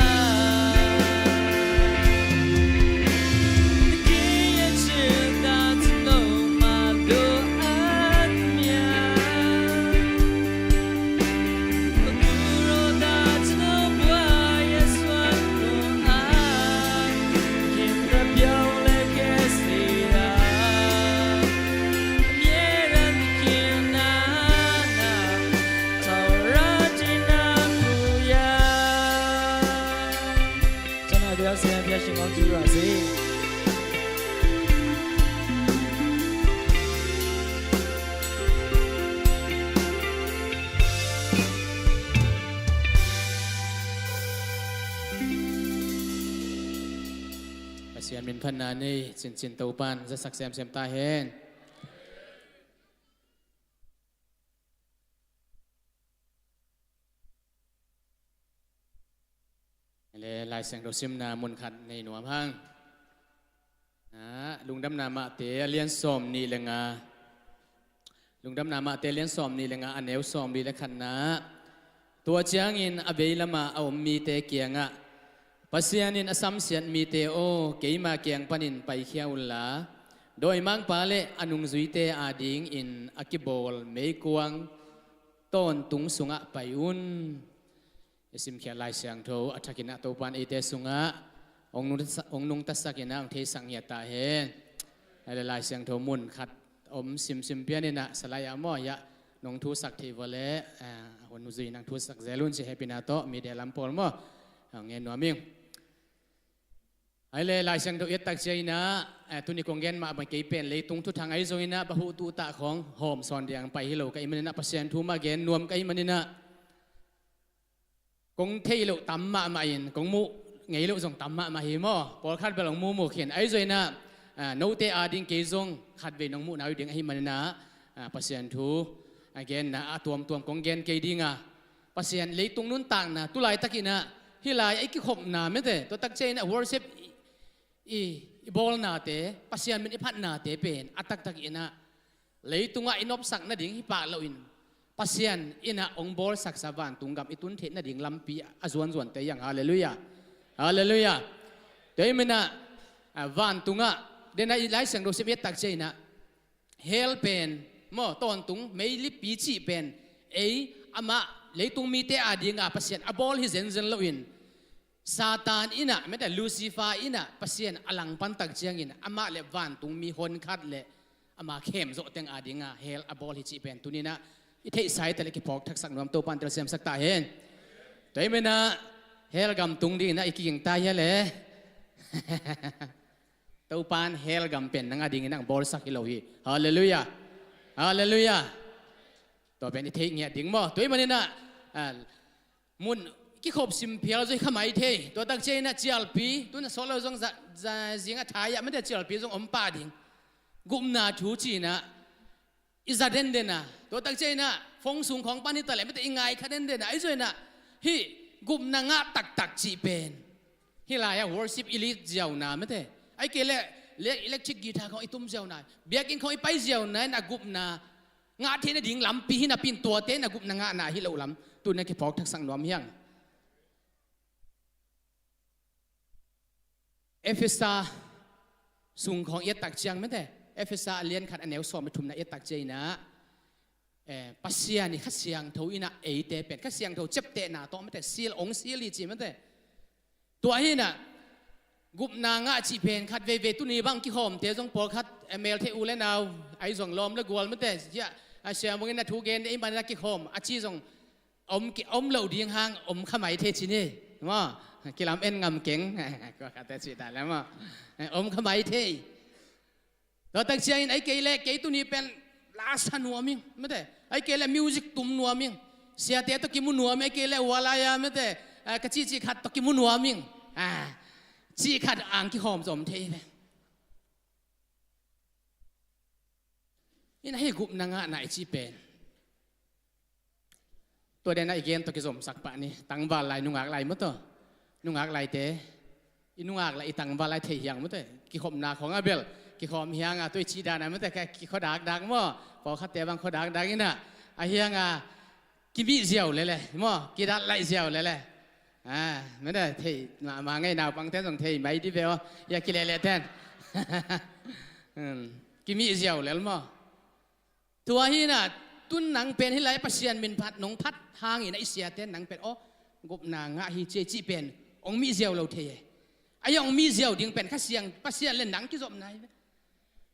သခင်ရဲ့ချစ်သာကျွန်တော်မှာလိုအပ်သမျှ၊ အကိုယ်တော်သာကျွန်တော်ဘဝရဲ့စွမ်းခွန်အား၊ ခင်သာပြောင်းလဲခဲ့စေတာ၊ အမြဲတမ်းသခင်နာနာ၊ ထာဝရကြည်နာကိုရ၊ ကျွန်တော်ပြောဆရာဘုရားရှင်ကောင်းကြီးပါစေ။ พระเสียงมินพันนานี่ จินจินเต้าปาน จะสักแซมแซมตาเห็น Lai Siangtho simna mun khat nei nuam hang. Ah, Lungdamna Mahte a lian sawm nih le nga. Lungdamna Mahte a lian sawm nih le nga, a neu sawm li le khatna. Tua ciangin a vei lamah a om mite kiangah, Pasian in a samsiat mite aw, keima kiang panin paikhia unla, dawimangpa le a nungzuite adingin a kibawl meikuang tawntung sungah pai un. I simkhiat Lai Siangtho a thakin ah Topan eite sungah hong nungta-, hong nungtasak in ah hong theisak ngiat ta hen. Lai Siangtho mun khat om simsim pian in ah, salai ah maw, hiah nong thusak thei vua leh, ah, hun zui nang thusak zel un ci, hehpihna tawh media lam pawl maw, hong ngen nuam ing. Ai le, Lai Siangtho i et tak ciangin ah, eh, tuni kong gen mahmah kei pen leitung thuthang ahi zongin ah, bahuh tuhtah khawng hawm sawn ding hong pai hi lo ka hih manin ah, Pasian thu mah gen nuam ka hih manin ah, kong theih loh tam mahmah in, kong muh ngei loh zong tam mahmah hi maw. Pawlkhat bel hong mumu khin. Ahi zongin ah, ah, note ading kei zong khatvei nong muhna uh ding ahih manin ah, ah, Pasian thu a genna a tuamtuam kong gen kei ding a, Pasian leitung nuntakna tu laitakin ah, hih lai-ah i kikhopna mete, tua tak ciangin ah worship i, i, i bawlnate, Pasian min i phatnate pen a taktak in ah leitungah i nopsak nading hi pah loin, Pasian in ah hong bawlsaksa vantung gam i tun theih nading lampi a zuanzuante hi hang. Halleluiah. Halleluiah. Tua ahih manin ah, ah, vantungah, den ah i Lai Siangtho sim i et tak ciangin ah, hell pen maw, tawntung meilipi cih pen, ei, amah leitung mite adinga Pasian a bawl hi zenzen loin, Satan in ah, mete, Lucifer in ah Pasian a langpan tak ciangin amah le vantung mi honkhat le ama khemzawh teng adinga hell a bawl hi cih pen tuni-in ah i theihsa i ta le kiphawk thaksak nuam, Topan telsiamsak ta hen. Tua ahih manin ah hell gam tung dingin ah i kiging ta hia le. Topan hell gam pen nang adingin ah hong bawlsak hi lo hi. Halleluiah. Halleluiah. Tua pen i theih ngiat ding maw. Tua ahih manin ah, ah, mun kikhop sim phial zaw hi kha mai thei. Tua tak ciangin ah cialpi, tu-in ah sawt lo zong za, za, zing a thai-ah mete cialpi zong om pah ding. Gupna thu ci-in ah i za denden a, tua tak ciangin ah phone sung khawng pan hi ta leh mete i ngai kha denden a, ahi zongin ah hih gupna ngah taktak cih pen, hih lai-ah worship i lead ziauna mete, ahih kei leh le-, electric guitar khawng i tum ziauna, biakinn khawng i pai ziauna in a gupna ngah theih nading lampi hi napi-in, tuate in a gupna ngahna hi loh lam tuni-in ah kiphawk thaksak nuam hi hang. Efesa sung khawng i et tak ciang mete, Efesa a lian khat a neu sawm le thumna i et tak ciangin ah, eh, Pasian i Kha Siangtho in ah eite pen Kha Siangtho ciaptehna tawh mete, seal, hong seal hi ci mete. Tua hi-in ah gupna ngah cih pen khat veivei tuni bang kikhawmte zong pawlkhat, eh, mel thei u le nau, ahi zong lawm le gual mete, hiah, ah, siamung in ah thu gen ding ahih manin ah kikhawm a ci zong om ki, om lo ding hang om kha mai thei ci ni maw. Kilam en ngam keng. Kua khatte cih ta le maw. Eh, om kha mai thei. Tua tak ciangin ahih kei leh kei tuni pen la sa nuam ing mete, ahih kei leh music tum nuam ing, siate tawh kimu nuam ing, ahih kei leh wala ya mete, ah, ka cihcih khat tawh kimu nuam ing, ah, cih khat ang kikhawm zong om thei ve. In ah hih gupna ngahna i cih pen, tua den ah i gen tawh kizomsak pah ni. Tangval lai, nungak lai maw tawh. Nungak laite, i nungak lai, i tangval lai thei hi hang maw tawh. Kikhopna khawng ah bel kikhawm hi hang a, tua i cih dan ah maw tawh, ka kikhua dakdak maw. Pawlkhatte bang khua dakdak in ah, ahi hang a kimih ziau lel e maw, kidat laih ziau lel e. Ah, maw tawh, thei mahmah ngei, naupangte zong thei mai dih ve aw, hiah kilehleh ten. Hmm, kimih ziau lel maw. Tua hi-in ah, tu-in nang pen hih lai Pasian min phat, nong phat hangin ah i siate in nang pen, aw, gupna ngah hi ci e cih pen hong mih ziau lo thei e. Ahi hong mih ziau ding pen Kha Siang, Pasian le nang kizopna hi ve.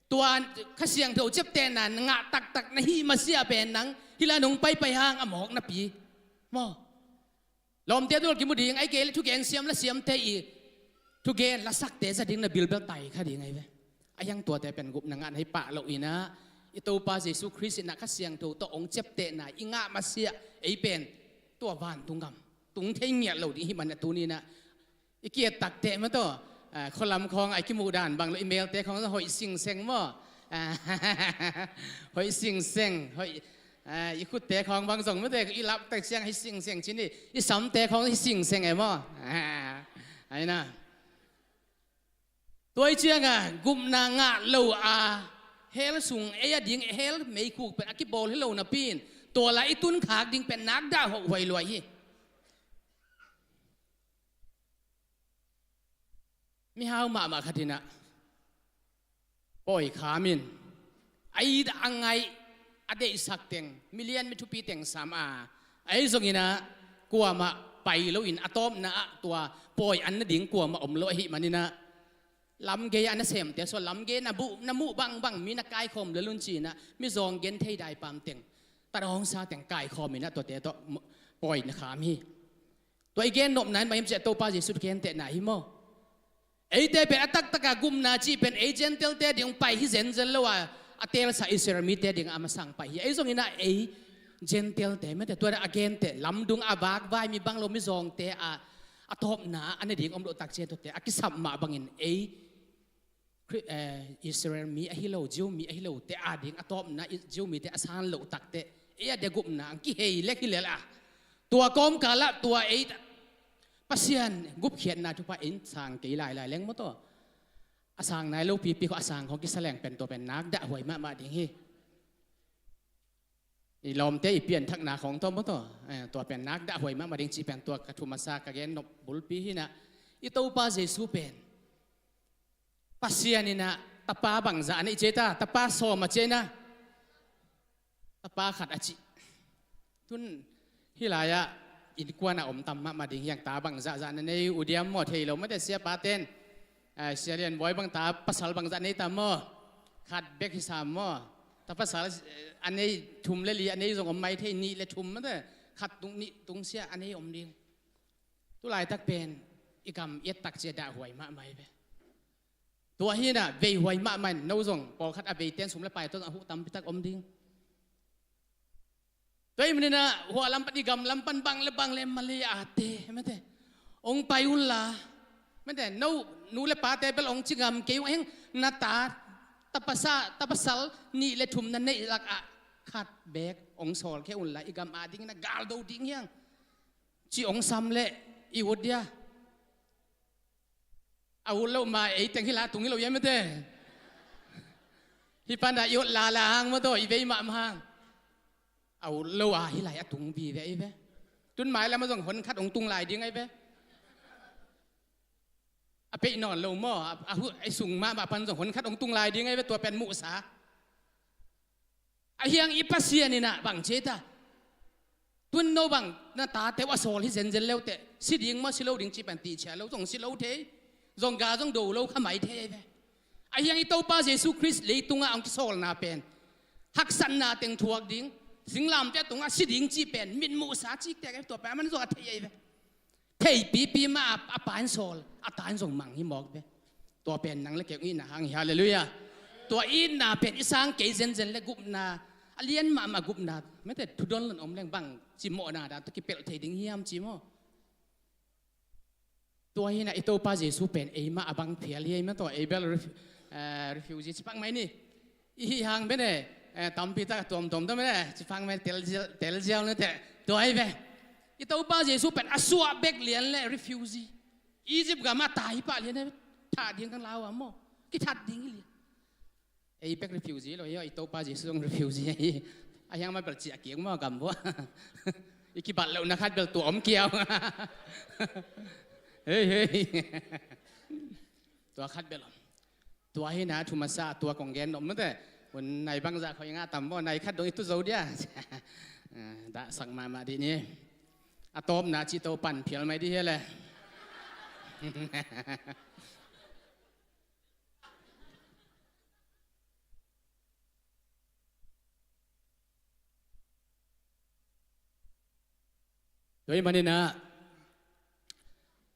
Tua Kha Siangtho ciaptehna ngah taktak na hih masiah pen nang hih lai nong paipai hang a mawk napi maw. Lawmte tungah kimu ding, ahih kei leh thugen siam la siamte i thugen lasakte za ding na bilbel tai kha ding ahi ve. Ahi hang tuate pen gupna ngahna hi pah loin ah, i Topa Jesu Khrist in ah Kha Siangtho tawh hong ciaptehna i ngah masiah ei pen tua vantung gam tung thei ngiat lo ding ahih manin ah tuni-in ah i ki-et tak teh maw tawh, ah, khualam khawng ah i kimuh dan bang lo, i melte khawng zong hoih singseng maw. Ah, hoih singseng, hoih, ah, i khutte khawng bang zong maw tawh, i lap tak ciang hi singseng ci ni, i samte khawng hi singseng e maw. Ah, ahi na. Tua hi cianga gupna ngah lo a hell sung ei a ding hell meikhuk pen a kibawl hi lo napi in tua lai i tunkhak ding pen nakdah hoh huai luai hi. Mihau mahmah khat inah pawi kham in a it a ngaih a deihsak teng milian mi thupi teng sam a, ei zong inah kuamah pai loin a tawpna ah tua pawi an nading kuamah om lo ahih maninah lamgei a nasemte sua lamgei na buh na muh bangbang mi na kaikhawm lelun cinah mizawng genthei daipam teng tadawngsa teng kaikhawm inah tuate tawh pawi na kham hi. Tua i gen nopna in bang hiam ciah Topa Jesu thugentehna hi maw? Eite pen a taktaka gupna cih pen ei Gentile-te ding pai hi zenzen lo a, a teelsa Israel mite ding a masang pai hi. Ei zong inah ei Gentile-te mete tua a gente lamdung a vakvai mi bang lo mizawngte a, a tawpna a ne ding om loh takcian tuate a kisap mah bangin ei Khri- eh, Israel mi ahi lo, Jew mi ahi lo te a ding a tawpna i- Jew mite a san loh takte ei a dia gupna ang kihei lek hi lel a. Tua kawmkalah tua ei ta- Pasian gupkhiatna thupha in sang kei lailai leng maw taw. A sang nai lo pipi kho a sang kho kisa leng pen tua pen nakdah huai mahmah ding hi. I lawmte i pianthakna khong tawh maw taw. Eh, tua pen nakdah huai mahmah ding cih pen tua ka thu masa ka gen nop bulpi hinah i Topa Jesu pen Pasian inah tapa bangzah a neih ciai ta, tapa sawm a ciai na, tapa khat a cih. Tun hih lai-ah innkuan a om tam mahmah ding hiang ta bangzah zah na nei uh diam maw thei lo mate siapa ten. Eh, Sia Lian Bawi bang ta pasal bangzah nei tam maw? Khat bek hi sam maw? Ta pasal eh, a nei thum le li a nei zong om mai thei nih le thum mate khat tung nih tung sia a nei om ding. Tu laitak pen i kam i et tak cia dah huai mahmah hi ve. Tua hinah vei huai mahmah in no zong pawlkhat a vei ten sum le pai tawh a huh tampi tak om ding. Tua hi maninah hua lam pan i gam lam pan bang le bang le mali a te mate ong pai unla mate no nu le pate bel ong ci ngam kei ung a heng na ta tapasa tapasal nih le thum na neih lakah khat bek ong sawl khe unla i gam a ding na gal do ding hiang. Ci ong sam leh i ut dia. A ut loh ma ei teng hi la tung hi lo ia mete. Hi pana i ut lala hang maw taw i vei mahmah hang. A ut lo a hi lai a tung vive i ve. Tun mai lama zong hon khat ong tung lai ding ai ve. A peih nawn lo maw a, a, hu- a sung mahmah pan zong hon khat ong tung lai ding ai ve tua pen muhsa. A hiang i Pasian inah bang ciai ta. Tun no bang na tate uh a sawl hi zenzen leuteh si ding maw si lo ding cih pan tihciah lo zong si lo thei. Zong ga zong do lo kha mai thei ai ve. A hiang i Topa Jesu Khrist leitungah ang kisawlna pen haksatna teng thuak ding singlamte tungah si ding cih pen mitmuhsa ciktek ai tua pen a man zong a thei ai ve. Theipipi mah a, a pa in sawl a ta in zong mang hi mawk ve. Tua pen nang le keu itna hang hi halleluiah. Tua itna pen i sang kei zenzen le gupna a lian mahmah gupna mete thudon lon om leng bang cimawhna dan tawh kipelh thei ding hiam ci maw? Tua hinah i Topa Jesu pen eimah a bang phial hi eimah tawh ei bel ref- eh, refugee cipak mai ni. I hih hang bene eh, tampi tak a tuamtuam tawh mene cipak mai tel zial- tel ziau nete tua hi ve. I Topa Jesu pen a suah bek lian le refugee. Egypt gam a tai pah lian le that ding kan lau a maw? Kithat ding hi lian. Ei bek refugee lo hi i Topa Jesu zong refugee hi. A hiang ma bel ciah kik maw gam bua. I kibat lohna khat bel tua om kiau. Hei hei. Tua khat bel om. Tua hi na thu masa tua kong gen om mate. Un nai bangzah khoi nga tam bo nai khat dong i tu zo dia. Dah sak mahmah dih ni. A tawpna cih to pan phial mai dih hi le. Tua hi maninah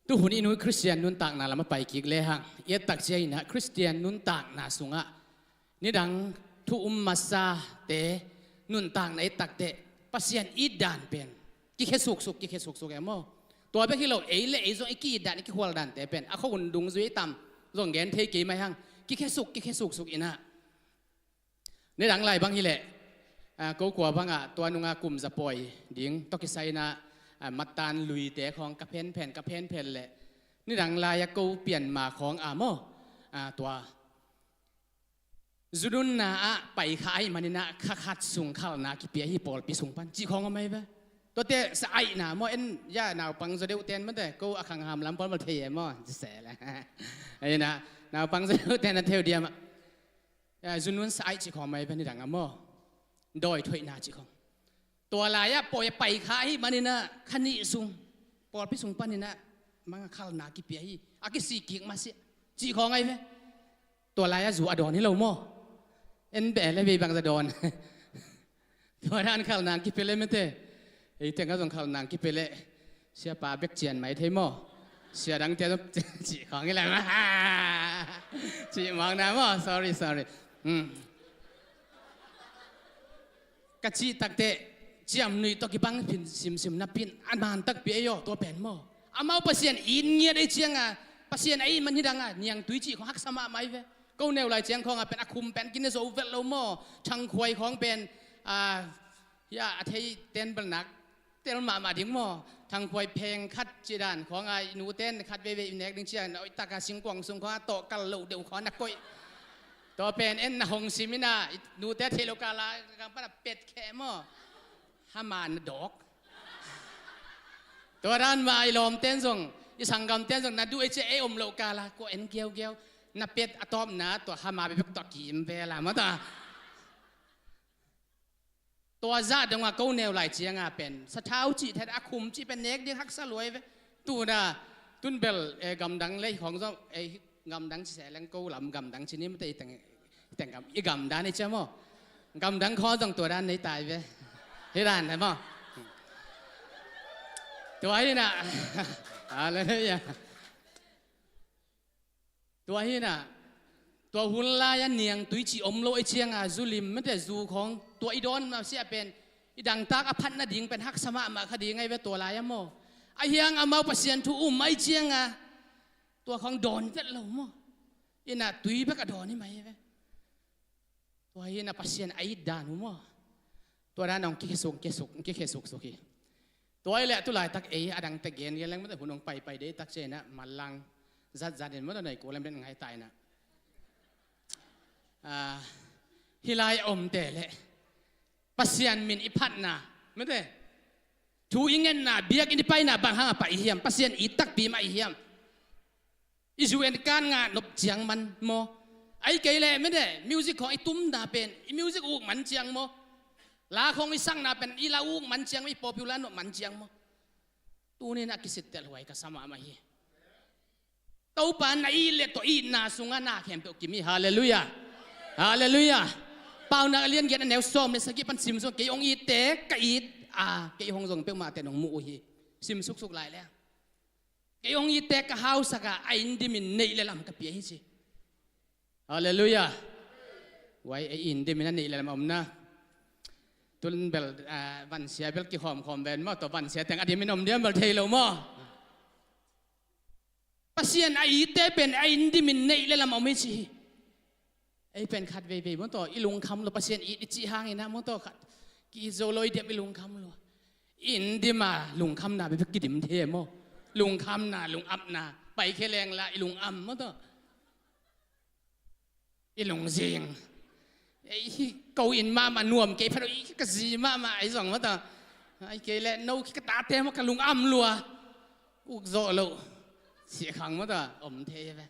tuhun i nu Khristian nuntakna lam a pai kik lehang i et takcia inah Khristian nuntakna sungah nidang thu um masate nuntakna i et takteh Pasian it dan pen kikhia suksuk kikhia suksuk e maw? Tua bek hi lo ei le ei zong i ki-it dan i kikhual dante pen a khuahun dungzui i tam zong gen thei kei mai hang kikhia suk kikhia suksuk inah Nidang lai bang hileh ko kua bangah tua nunga kum zapawi ding tawh kisai inah matan luite khawng ka phenphen ka phenphen leh nidang lai-ah ko pianma khawng a maw? ah, tua zununna ah paikha ahih manin ah kha khat sung khalna kipia hi pawlpi sung pan cih khawng om ahi ve. Tuate sa aihna maw, en ya naupang zaw deuh ten mate, ko a khang ham lam pawl mal thei e maw, ci se le. Ahi na, naupang zaw deuh ten a theu diam ah. Ya, zunun sa aih cih khawng om ahi ve, nidang ah maw. Dawi thoihna cih khawng. Tua lai-ah pawi a paikha ahih manin ah kha nih sung, pawlpi sung panin ah manga khalna kipia hi, a kisik kik masiah cih khawng ahi ve. Tua lai-ah zu a dawn hi lo maw. En beh le vei bangza dawn. Tua dan khalna kipia le mate. Ei tengah zong khalna kipia le siapa bek cian mai thei maw. Sia dangte zong cih khawng hi le maw. Cih mawkna maw. Sorry, sorry. Hmm. Ka cih takteh ciamnuih tawh kibang phin simsim napi in a man takpi ei aw, tua pen maw. Amau Pasian it ngiat ei cianga, Pasian a it man hi danga niangtui cih khawng haksa mahmah hi ve. Ko neu lai ciang khawnga pen a khum pen kine zo vet lo maw. Thangkhuai khawng pen, ah, ya, a thei ten bel nak tel mahmah ding maw. Thangkhuai pheng khat cih dan khawnga i nute in khat veivei i nek ding ciang, na oih taka singkuang sung khawnga tawh kal loh deuh khawnga na koih. Tua pen en na hong sim ina, i nute theih lo kala kang pana pet kheh maw. Hama na dawk. Tua dan mah i lawmten zong, i sanggamten zong, na duh ei ciah ei om loh kala kua en giaugiau. Na pet a tawpna tua hama bebek tawh kim vela maw tua. Tua zah dongah ko neu lai cianga pen sathau cih thet a khum cih pen nek ding haksa luai ve. Tuna tun bel, eh, gamdang lei khawng zong, eh, gamdang ci seh leng ko lam gamdang ci ni mate, i teng, i teng gam, i gamdan i cia maw. Gamdang khawng zong tua dan nei tai ve. Hi dan le maw. Tua hi na. Hallelujah. Tua hi na, tua hun lai-a niangtui cih om lo ei cianga, zu lim mate zu khawng, tua i dawn masiah pen i dangtak a phat nading pen haksa mahmah kha ding ahi ve tua lai-a maw. Ahi hang amau Pasian thu um ei cianga, tua khawng dawn vet lo maw. Ina tui bek a dawn hi mai hi ve. Tua hi na Pasian a it dan uh maw. Tua dan hong kikhesuk, kesuk, kikhesuk suk hi. Tua hi leh tu laitak ei a dangte gen gen leng mate hun hong paipai deitak ciah ina manlang zatzat in mate nei kua lem den ngai ta ina. Ah, hi lai a omte leh Pasian min i phatna mate, thu i ngetna, biakinn i paina bang hanga pai i hiam, Pasian it takpi mah i hiam. I zu en kan ngah nop ciang man maw. Ahih kei leh mate, music khawng i tumna pen i music uk man ciang maw. La khawng i sakna pen i la uk man ciang maw, i popular nop man ciang maw. Tuni-in a kisittelhuai ka sa mahmah hi. Topa na it leh tua itna sungah na khempeuh kim hi. Halleluiah. Halleluiah. Paunak a lian giat a neu sawm le sagih pan sim sung, kei hong itte ka it a, kei hong zong peuhmahte nong mu uh hi. Sim suksuk lai leh. Kei hong itte ka hausak a, a inn dimin neih le lam ka pia hi ci. Halleluiah. Wai, ei inn dimin a neih le lam a omna. Tun bel, ah, vansia bel kihawmkhawm ven maw, tua vansia teng a dimin om diam bel thei lo maw. Pasian a itte pen a inn dimin neih le lam a om hi ci hi. Ei pen khat veivei maw tua, i lungkham lua, Pasian it i cih hangin ah maw tua khat. Ki-it zo lo i diam i lungkham lua. I inn dima lungkhamna bek kidim thei maw. Lungkhamna, lungapna, paikhia leng la i lungam maw tua. I lungzing. Ei, hi, ko inn mahmah nuam kei phat uh, i ka zi mahmah ei zong maw tua. Ahih kei leh no ka tate maw ka lungam lua. Uk zawh loh. Sih khang maw tua, om thei ve.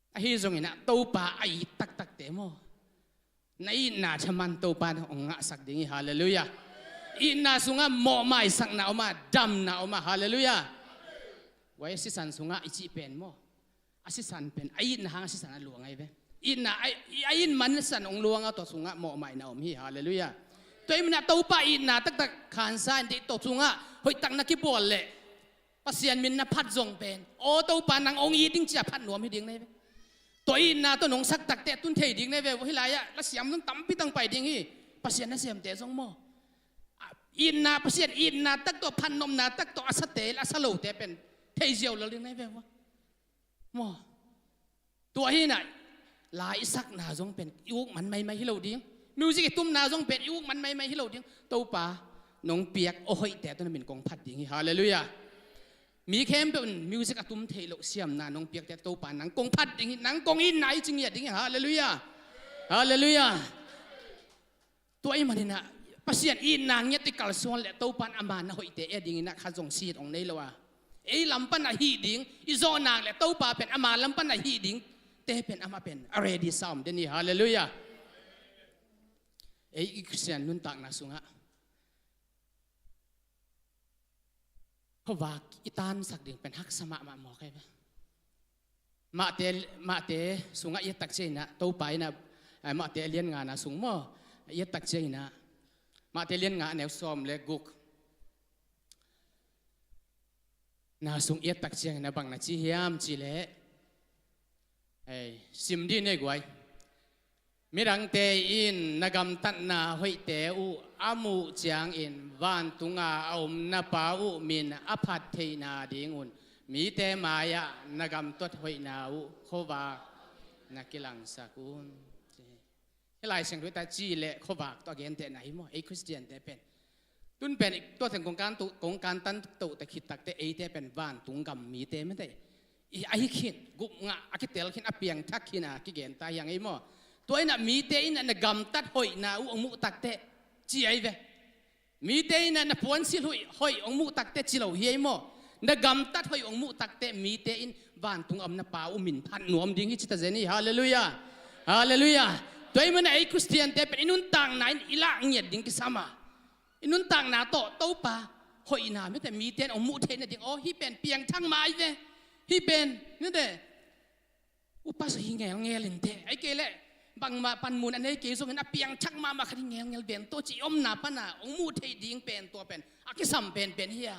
Ahi zongin ah Topa a it taktakte maw, na itna thaman Topa in hong ngahsak ding hi. Halleluiah. Itna sungah mawhmaisakna om a, damna om a. Halleluiah. Wai, sisan sungah i cih pen maw, a sisan pen a itna hang a sisan a luang ahi ve. Itna a, a it man sisan hong luang a, tua sungah mawhmaina om hi. Halleluiah. Tua ahih manin ah Topa itna taktak khansa in deih, tua sungah hoihtak na kibawl leh Pasian min na phat zong pen, aw Topa nang hong it ding ci-a phat nuam hi ding na hi ve. Tua itna tawh nong sak takte tun thei ding na hi ve. Hih lai-ah lasiam zong tampi tang pai ding hi. Pasian nasemte zong maw, a, itna, Pasian itna tak tawh, phatnopna tak tawh a sate le a sa lote pen thei ziau lel ding na hi ve maw. Tua hi na, la i sakna zong pen i uk man maimai hi lo ding. Music i tumna zong pen i uk man maimai hi lo ding. Topa nong piak aw hoihte tawh na min kong phat ding hi. Halleluiah. Mi khempeuh in music a tum theih loh siamna nong piakte Topa nang kong phat ding hi, nang kong itna hi ci ngiat ding hi. Halleluiah. Halleluiah. Tua ahih maninah Pasian itna ngiat i kalsuan leh Topa in ama na hoihte e dinginah kha zong sit hong nei lo a, ei lam pan a hih ding i zawh nak leh Topa pen ama lam pan a hih ding te pen amah pen a ready sa om den hi. Halleluiah. Ei i Khristian nuntakna sungah khuavak i tansak ding pen haksa mahmah mawk hi ve. Mahte, Mahte sungah i et tak cianginah Topa inah, eh, Mahte a lian ngana sung maw, i et tak cianginah Mahte lian nga a neu sawm le guk na sung i et tak cianginah bang na ci hiam cihleh, ei, sim dih nei guai. Midangte in na gamtatna hoihte uh a muh ciangin vantunga a om na Pa uh min a phat theihna dingun mite mai-ah na gamtat hoihna uh khuavak na kilangsak un. Hih Lai Siangtho i ta ci leh khuavak tawh a gentehna hi maw, ei Khristiante pen. Tun pen tua teng kong kan tu, kong kan tan toh ta khit takte eite pen vantung gam mite mete. I ahi khin, gup ngah a kitel khin, a piangthak khin a kigen ta hiang ei maw. Tua inah mite inah na gamtat hoihna uh hong muh takte ci ahi ve. Mite inah na puansilh hoih, hoih hong muh takte ci lo hi ei maw. Na gamtat hoih hong muh takte mite in vantung a om na Pa uh min phat nuam ding hi ci ta zen hi. Halleluiah. Halleluiah. Tua ahih manin ei Khristiante pen i nuntakna in i lah ngiat ding kisam a, i nuntakna tawh Topa hoihna mite mite in hong muh theih nading, aw, hih pen piangthak mah ahi ve. Hih pen mite upa sa hi ngelngel in teh, ahih kei leh bangmah panmun a nei kei zongin a piangthak mahmah khat hi ngelngel ven tawh ci i omna pana hong muh theih ding pen tua pen a kisam penpen hi a.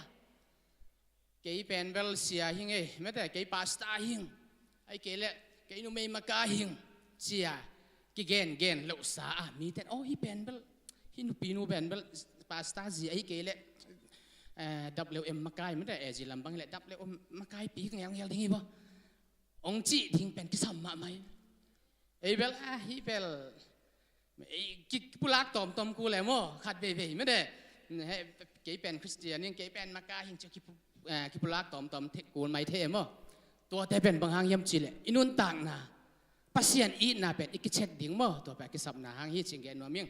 Kei pen bel sia hi ngei mete, kei pasta hi ing, ahih kei leh kei numei maka hi ing cia kigengen lohsa a mite in, aw, hih pen bel, hih nupinu pen bel pasta zi ahih kei leh, eh, W M makai mete, eh, zi lam bang hi leh W M makaipi hi ngelngel ding hi baw hong cih ding pen kisam mahmah hi. Ei bel, ah, hih bel, ei, ki, kipulak tawmtawm kul e maw, khat veivei mete. He, kei pen Khristian hi ing, kei pen maka hi ing ci kipu-, eh, kipulak tawmtawm the, kul mai thei e maw. Tuate pen bang hang hiam cihleh i nuntakna, Pasian itna pen i kicheck ding maw, tua pen a kisapna hang hi ci-in gen nuam ing.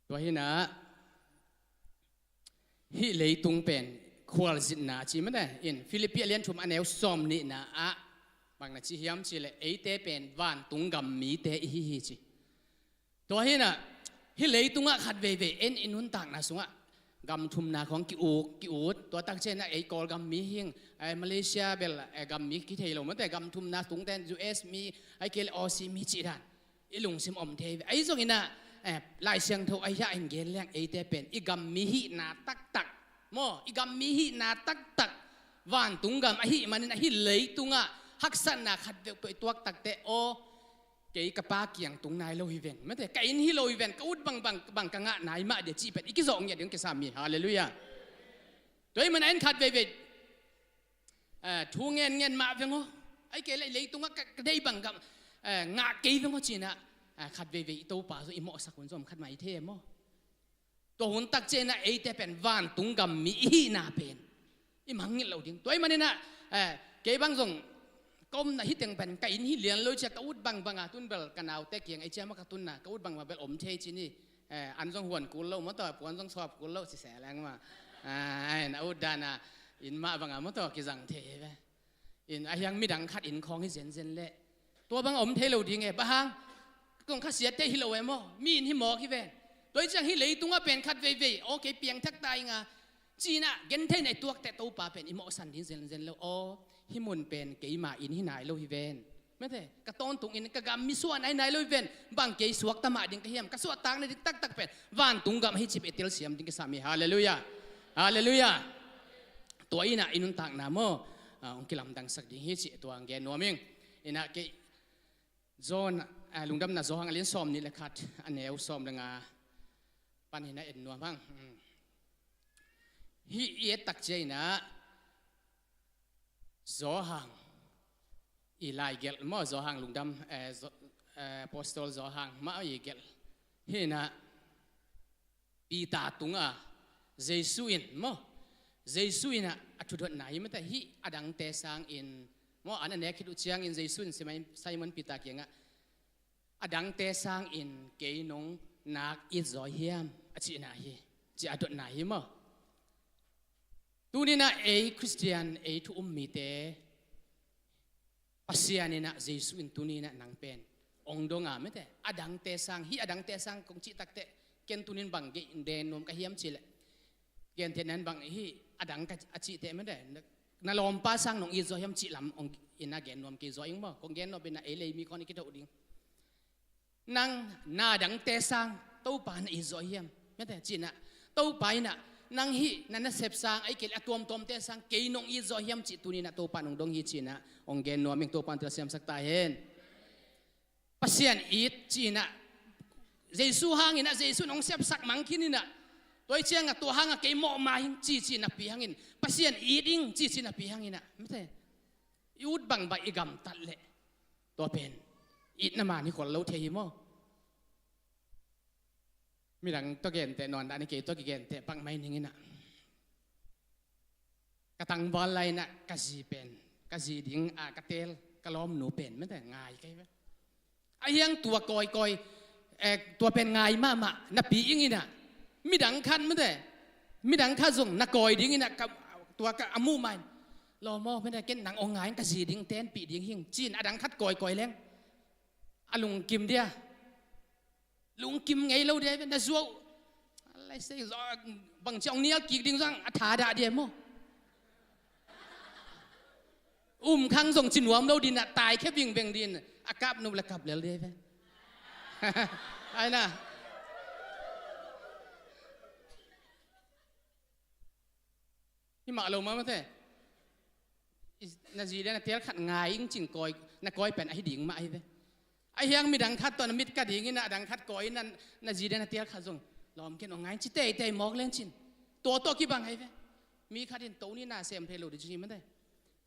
Tua hinah hih leitung pen khualzinna ci mete in, Philippi a lian thum a neu sawm nihna ah bang na ci hiam cihleh eite pen vantung gam mite i hi hi ci. Tua hinah hih leitungah khat veivei en i nuntakna sungah gam thumna khawng ki-uk, ki-ut, tua tak cianah ei Kawlgam mi hi ing, eh, Malaysia bel, eh, gam mi kithei lo mete, gam thumna tungte in U S mi, ahih kei leh Aussie mi cih dan i lungsim om thei ve. Ahi zonginah, eh, Lai Siangtho ahi hiah in gen leng eite pen i gam mi hihna taktak maw, i gam mi hihna taktak vantung gam ahih manin ahi leitungah haksatna khat veuh tawh i tuak takte, aw, kei ka pa kiang tung nai lo hi ven mete, ka inn hi lo hi ven, ka ut bangbang bang ka ngah nai mah dia cih pen i kizawh ngiat ding kisam hi. Halleluiah. Tua ahih manin en khat veivei, eh, thu ngenngen mah veng aw, ahih kei leh leitungah ka, ka deih bang ka, eh, ngah kei veng aw cinah, eh, khat veivei i Topa zong i mawhsak hun zong khat mah i thei e maw. Tua hun tak cianah eite pen vantung gam mi i hihna pen i mangngilh loh ding. Tua ahih maninah, eh, kei bang zong ka omna hih teng pen ka inn hi lian lo cia, ka ut bangbanga tun bel ka naute kiang ei cia mah ka tunna, ka ut bangbang bel om thei ci ni. Eh, an zong huan kul lo maw tawh, puan zong sawp kul lo ci se leng mah. Ah, ai, na ut dana inn mah banga maw tawh kizang thei hi ve. In ahiang midang khat inn khawng hi zenzen leh tua bang a om thei lo ding e, bang hang? Kong khasiatte hi lo e maw, mi inn hi mawk hi ven. Tua hi ciang hih leitungah pen khat veivei, aw, kei piangthak ta inga cinah gentheihna i tuakte Topa pen i mawhsan ding zenzen lo. Aw, hih mun pen keima inn hi nai lo hi ven mete, ka tawntung inn, ka gam mi suahna hi nai lo hi ven. Bang kei suakta mah ding ka hiam, ka suahtakna ding taktak pen vantung gam ahi cih pen i telsiam ding kisam hi. Halleluiah. Halleluiah. Tua inah i nuntakna maw, ah, hong kilamdangsak ding hi cih tua hong gen nuam ing. Inah kei John, ah, Lungdamna Johan a lian sawm nih le khat a neu sawm le nga pan hinah en nuam hang. Hmm. Hih i et tak cianginah Johan i laigelh maw, Johan Lungdam, eh, Jo-, eh, Apostol Johan mah i gelh Hih inah Peter tungah Jesu in maw, Jesu inah a thudotna hi mate, hih a dangte sangin maw, an a nek khit uh ciangin Jesu in Simon, Simon Peter kiangah, "A dangte sangin kei nong nak it zaw hiam?" a cihna hi, ci a dotna hi maw. Tuninah ei Khristian, ei thu um mite, Pasian inah Jesu in tuninah nang pen ong dong a mate, a dangte sang, hih a dangte sang kong cih takteh, ken tunin bang gen nuam ka hiam cihleh, gentehna in bang hih a dang ka a cihte mate, na lawmpa sang nong it zaw hiam cih lam ong inah gen nuam kei zaw ing maw. Kong gen nop inah ei lei mi khawng i kitoh ding. Nang na dangte sang Topa na it zaw hiam? Mate, cinah Topa inah nang hih na nasep sang, ahih kei leh a tuamtuamte sang kei nong it zaw hiam cih tuninah Topa nong dong hi cinah ong gen nuam ing. Topa in telsiamsak ta hen. Pasian it cinah Jesu hanginah Jesu nong sepsak mang khin inah, tua ih ciangah tua hangah kei mawhma hing cici napi hangin, Pasian it ing cici napi hanginah mate, i ut bangbang i gamtat leh tua pen itna man hi khol lo thei hi maw. Midang tawh genteh nawn dah ni, kei tawh kigenteh bangmah ning inah, ka tangval lai inah ka zi pen, ka zi ding a ka teel ka lawmnu pen mate ngai kei ve. Ahiang tua kawikawi, eh, tua pen ngai mahmah napi ing inah, midang khat mate, midang khat zong na kawi ding inah, tua ka a muh main, "Lawm aw mate, ken nang ong ngai ing, ka zi ding tenpih ding hing," cin a dang khat kawikawi leng a lungkim dia, lungkim ngei lo dia ve, na zuau. Alai sei zaw, bangci ong nial kik ding zong a thadah dia maw. Um khang zong ci nuam lo dinah, taikhia bingbeng din a kap nup le kap lel dia ve. Aina. Hi mah lo mah mate. Na zi dia na teel khat ngai ing cin kawi, na kawi pen ahi ding mah ahi ve. Ahiang midang khat tawh na mit ka ding inah, a dang khat kawi inah, na zi dia na teel khat zong, "Lawm, ken ong ngai ing," ci teitei mawk leng cin, tua tawh kibang ahi ve. Mi khat in to ni na sem thei lo ding ci hi mate.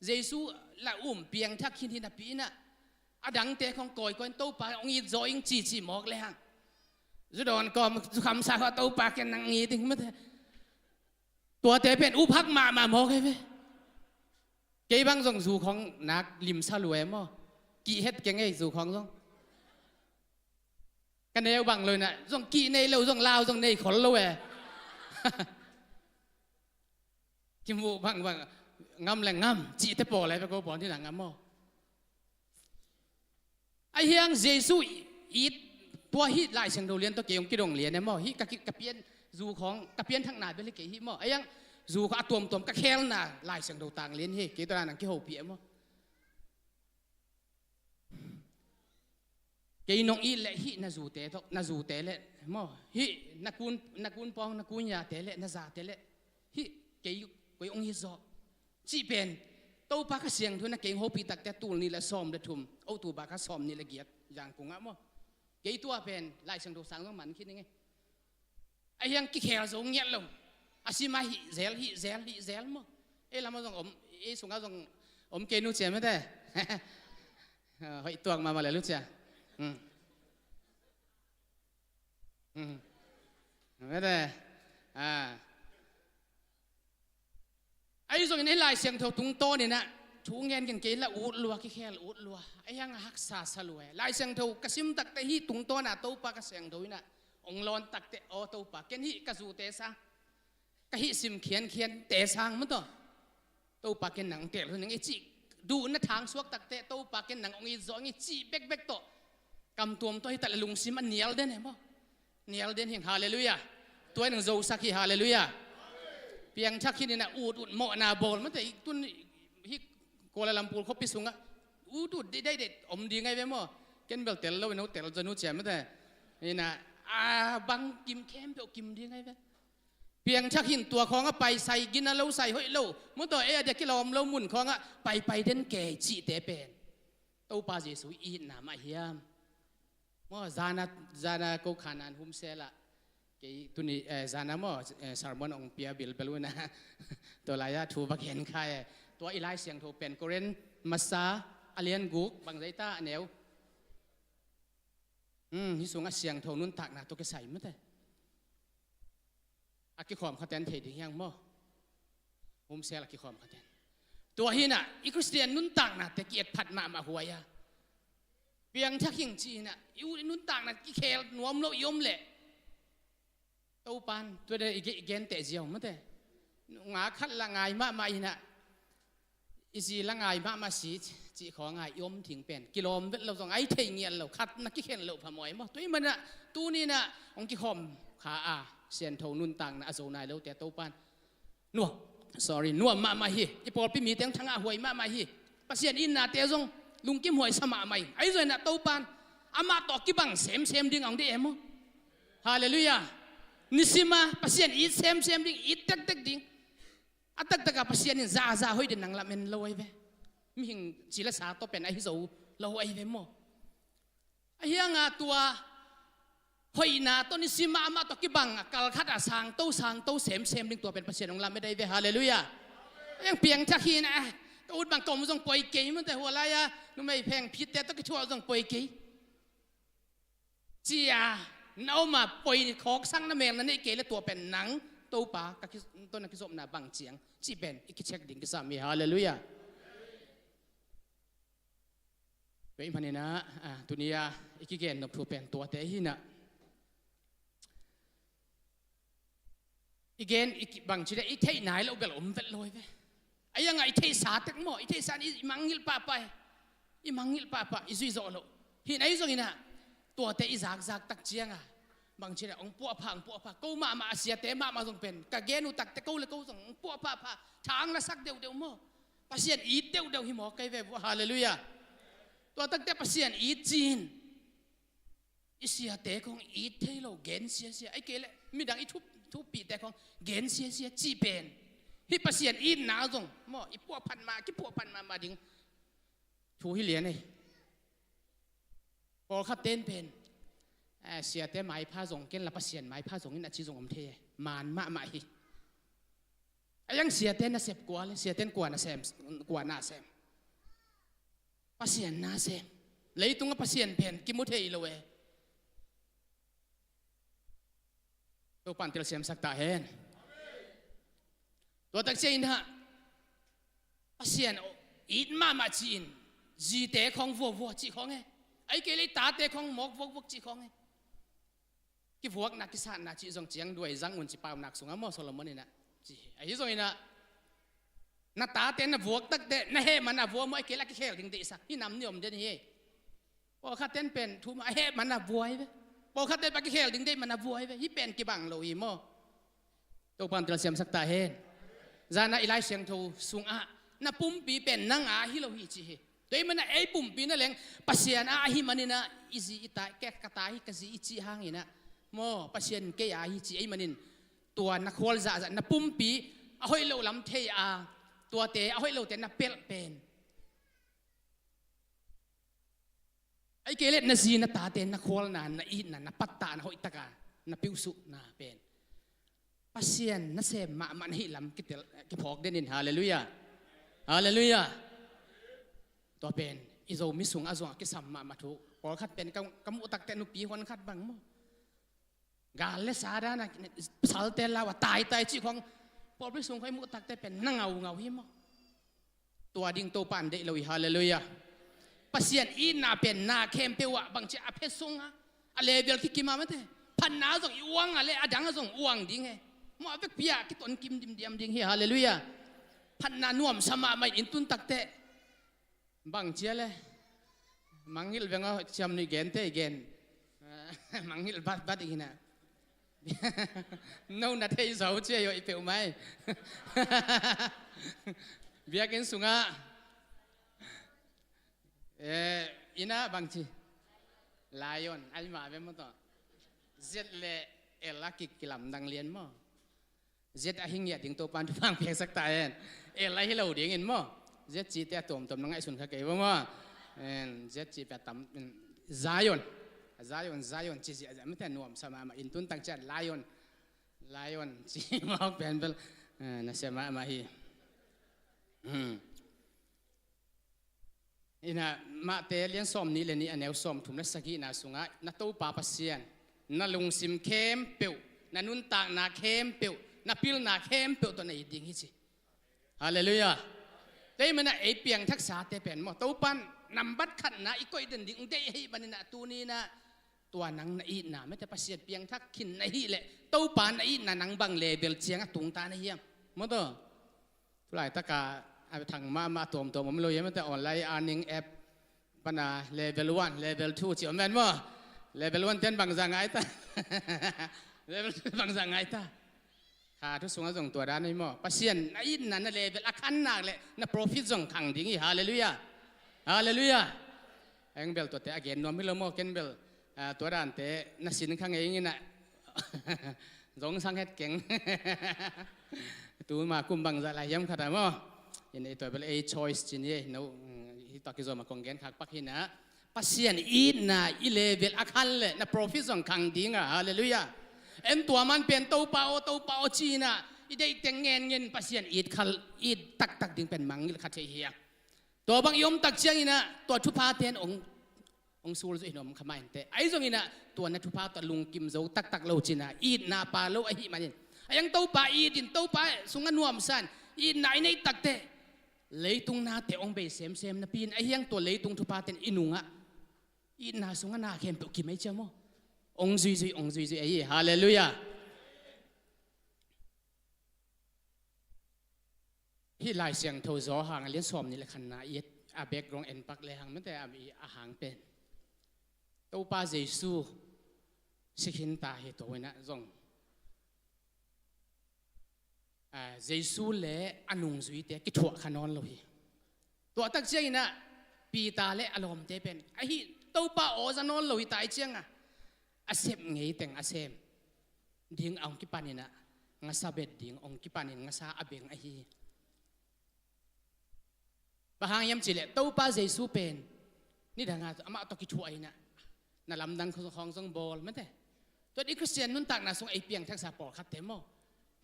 Jesu la um piangthak khin hi napi inah, a dangte khong kawikawi in Topa ong it zaw ing cici mawk le hang, zu dawn kawm zu khamsa khaw Topa ken nang it ing mate. Tuate pen uphak mahmah mawk ahi ve. Kei bang zong zu khawng nak limsa lua e maw. Kih het keng ei zu khawng zong. Ka neu bang lo inah zong kih nei lo, zong lau zong nei khol lo e. Kimuh bangbang ngam le ngam cihte pawl e ve, ko pawl ni na ngam maw. Ahiang Jesu it, tua hih Lai Siangtho lian tawh kei hong kidong lian e maw. Hih ka ki, ka pian zu khawng, ka pianthakna bel hi kei hih maw. Ahiang zu khawng a tuamtuam ka khelna Lai Siangtho tang lian hi, kei tawh nang kihopih e maw. Kei nong it leh hih na zute tawh, na zute leh maw, hih na kun, na kun pawng, na kun yate leh, na zate leh hih kei, kei ong it zaw cih pen Topa Kha Siangtho in a kei hong hopih takteh tul nih le sawm le thum, October kha sawm nih le giat Yangon ah maw. Kei tua pen Lai Siangtho sang zong man khin ing e. Ahiang kikhel zo ngiat lo. A sim a hih zel, hih zel, hih zel maw. Ei lamah zong om, ei sungah zong om kei nu ciam mate. Hoih tuak mahmah le lu cia. Hmm. Hmm. Mate. Ah. Ahi zongin hih Lai Siangtho tungtawn inah thu ngen ken kei la ut lua, kikhel ut lua. Ahiang a haksa sa lua e. Lai Siangtho ka sim takteh hih tungtawn a Topa Kha Siangtho inah ong lawn takteh, aw Topa, ken hih ka zute sang, ka hih sim khiankhiante sang maw taw, Topa ken nang tel hun ning e cih duhna thang suak takteh, Topa ken nang ong it zaw ing e cih bekbek tawh, kam tuam tawh hi ta le lungsim a nial den e maw. Nial den hing, halleluiah. Tua in ang zosak hi, halleluiah. Piangthak hi inah ut ut mawhna bawl mate, i tun hi Kuala Lumpur khuapi sungah ut ut deih deih deih om ding ahi ve maw. Ken bel tel lo in, no tel zaw nu cia mate. Inah a bang kim khempeuh kim ding ahi ve. Piangthak hi in tua khawngah pai, sai gina lo, sai hoih lo maw taw, ei a dia kilawm lo mun khawngah pai pai den kei cihte pen Topa Jesu i itna mah hiam? Maw, zana, zana ko khanan humsel ah kei tuni, eh, zana maw, eh, sermon ong pia bilbel una. Tua lai-ah thu va gen kha e. Tua i Lai Siangtho pen Korin masa a lian guk bang zai ta a neu. Hmm, hih sungah siangtho nuntakna tawh kisai mate. A kikhawm khaten thei ding hiang maw? Humsel a kikhawm khaten. Tua hinah i Khristian nuntaknate ki-et phat mahmah huai a, piangthak hing ci hinah i ut i nuntakna kikhel nuam lo i om leh Topan tua deh i ge-, i genteh ziau mate. Nga khat la ngai mahmah hinah i zi la ngai mahmah si cih khawng a i om thing pen kilawm vet lo zong a i thei ngial lo, khat na kikhen loh phamawh maw. Tua ahih manah tuninah hong kikhawm kha a siangtho nuntakna a zo nai lote Topan nuam, sorry, nuam mahmah hi. I pawlpi mite hong thangah huai mahmah hi. Pasian itnate zong lungkim huai sa mahmah hi. Ahi zonginah Topan amah tawh kibang semsem ding a hong deih e maw? Halleluiah. Nisima Pasian it semsem ding, it tektek ding. A taktakah Pasian in zaza hoih den nang lamen lo ahi ve. Mihing ci le sa tawh pen ahi zo lo ahi ve maw? Ahi hanga tua hoihna tawh nisima amah tawh kibang a kalkhat a sangto sangto semsem ding tua pen Pasian hong lamet ahi ve. Halleluiah. Ahi hang piangthak hinah, eh, ka ut bang ka om zong poi kei mate, hua lai-a numei pheng phitte tawh kithuah zong poi kei. Cia na om a poi khawksak na mel na neih kei le tua pen nang Topa ka ki-, tawh na kizopna bang ciang cih pen i kicheck ding kisam hi. Halleluiah. Tua ahih maninah, ah, tuni-a i kigen nop thu pen tuate hinah. I gen, i ki-, bangci le i theih nai loh bel om vet lo hi ve. Ahi hangah i theihsa tek maw, i theihsa in i mangngilh pahpah hi. I mangngilh pahpah, i zuih zawh loh. Hin ahi zonginah tuate i zakzak tak cianga bangci le hong puahpha, hong puahpha. Ko mahmah a siate mahmah zong pen ka gen uh takte ko le ko zong hong puahphahpha, thang lasak deuhdeuh maw? Pasian it deuhdeuh hi mawk kei ve. Halleluiah. Tua takte Pasian it ci-in i siate khong it thei lo, gen siasia. Ahi kei le midang i thup, thuppihte khong gen siasia cih pen hih Pasian itna zong maw, i puahphat mah, kipuahphat mahmah ding thu hi lian ei. Pawlkhat ten pen, eh, siate maipha zong ken la Pasian maipha zong in a ci zong om thei e. Maan mahmah hi. Ahi hang siate nasep kua le, siate in kua na sem, kua na sem? Pasian na sem. Leitungah Pasian pen kimu thei lo e. Topan telsiamsak ta hen. Tua tak ciangin hah Pasian it mahmah ci-in zite khong vuavua cih khong e. Ahi kei le i tate khong mawk vuakvuak cih khong e. Kivuakna kisatna cih zong ciang duai zang un ci paunak sungah maw Solomon inah ci hi. Ahi zonginah na tate na vuak takte na heh mana vua maw, ahi kei le a kikhel ding deihsak hi nam ni om den hi. Pawlkhat ten pen thu mah a heh mana vua hi ve. Pawlkhat ten pen a kikhel ding deih mana vua hi ve. Hih pen kibang lo hi maw? Topan telsiamsak ta hen. Zana i Lai Siangtho sungah na pumpi pen nang a hi lo hi ci hi. Tua ahih manah ei pumpi na leng Pasian a ahi maninah i zi i ta, kei ka ta hi ka zi i cih hanginah maw, Pasian kei a hi ci ahih manin tua na khual zahzah na pumpi a hoih loh lam thei a, tuate a hoih lote na pelh pen. Ahi kei le na zi na tate na khualna, na itna, na pattahna hoihtaka na piuhsuhna pen Pasian nasem mahmah na hih lam kitel, kiphawk den in. Halleluiah. Halleluiah. Tua pen i Zomi sungah zong a kisam mahmah thu. Pawlkhat pen ka, ka muh takte nupi huan khat bang maw, gal le sa dana salte lau a taitai cih khong pawlpi sung khong i muh takte pen na ngaungau hi maw? Tua ding Topa in deih lo hi. Halleluiah. Pasian itna pen na khempeuh ah bangci a phe sungah a level kikim a mate. Phatna zong i uang a le a dang a zong uang ding he. Maw a vekpi ah kiton kim dimdiam ding hi. Halleluiah. Phatna nuamsa mahmah in tun takte bang cia le mangngilh veng aw, ciamnuih gente i gen. Mangngilh batbat i hinah. No na thei zo cia i aw i peuhmah hi. Biakinn sungah, eh, inah bangci lion ahi mah ve maw tawh. Zet le el a kik kilamdang lian maw? Zet ahi ngiat ding Topan thupha piaksak ta hen. El ahi lo dingin maw? Zet cite a tuamtuam na ngaihsun kha kei va maw? En, zet ci pia tam, en, Zion. Zion, Zion ci ziahziah mite nuamsa mahmah in tun tang cian lion. Lion ci mawk pen bel, eh, nasia mahmah hi. Hmm. Ina, Mate lian sawm nih le nih a neu sawm thum le sagihna sungah na Topa Pasian na lungsim khempeuh, na nuntakna khempeuh, na pilna khempeuh tawh na it ding hi ci. Halleluiah. Tua ahih manin ah ei piangthaksate pen maw, Topa in nambat khatna i koih den ding deih ahih manin ah tuni-in ah tua nang na itna, mate, Pasian piangthak khin na hih leh Topa na itna nang bang level ciang a tungta na hiam? Maw, tua tu laitak a, a thang mahmah tuamtuam om lo hiam, mate, online earning app pan a level one, level two ci om ven maw. Level one ten bangzah ngai ta? Level two bangzah ngai ta? Kha thu sungah zong tua dan hi maw. Pasian na itna na level a khan nak leh na profit zong khang ding hi. Halleluiah. Halleluiah. Eng bel tuate a gen nuam hi lo maw, ken bel, ah, tua dante na sin kha ngei ing ina. Zong sang het keng. Tuma kum bangzah lai hiam khat a maw. Ina, i tua bel ei choice ci ni ei, no, mm, hi tua kizom a kong gen khak pak hi ina. Pasian itna i level a khan leh na profit zong khang ding a. Halleluiah. En tua man pen Topa aw, Topa aw ci ina i deih teng ngenngen Pasian it khal, it taktak ding pen mangngilh kha thei hi a. Tua bang i om tak ciang ina tua thuphate in ong, ong sulzui in om kha mah inteh. Ahi zong ina tua na thupha tawh lungkim zo taktak lo ci ina itna pa lo ahih manin. Ahi hang Topa it in, Topa sungah nuamsa in itna i neih takteh leitung nate ong bei semsem napi in, ahi hang tua leitung thuphate in i nungah, itna sungah na khempeuh kim ei cia maw. Ong zuizui, ong zuizui ahi. Halleluiah. Hih Lai Siangtho Johan a lian sawm nih le khatna i et a, background en pak le hang, mate, a mi a hang pen Topa Jesu si khin ta hi. Tua ina zong, ah, Jesu le a nungzuite kithuah kha nawn lo hi. Tua tak ciang ina Peter le a lawmte pen ahi Topa aw za nawn lo hi ta ahih ciang a, a sep ngei teng a sem ding a ong kipan ina, ngasa bet ding ong kipan in ngasa a beng ahi. Bang hang hiam cih leh Topa Jesu pen nidang a amah tawh kithuah ina, na lamdang khawng zong bawl, mate. Tua i Khristian nuntakna sung ei piangthaksa pawlkhatte maw,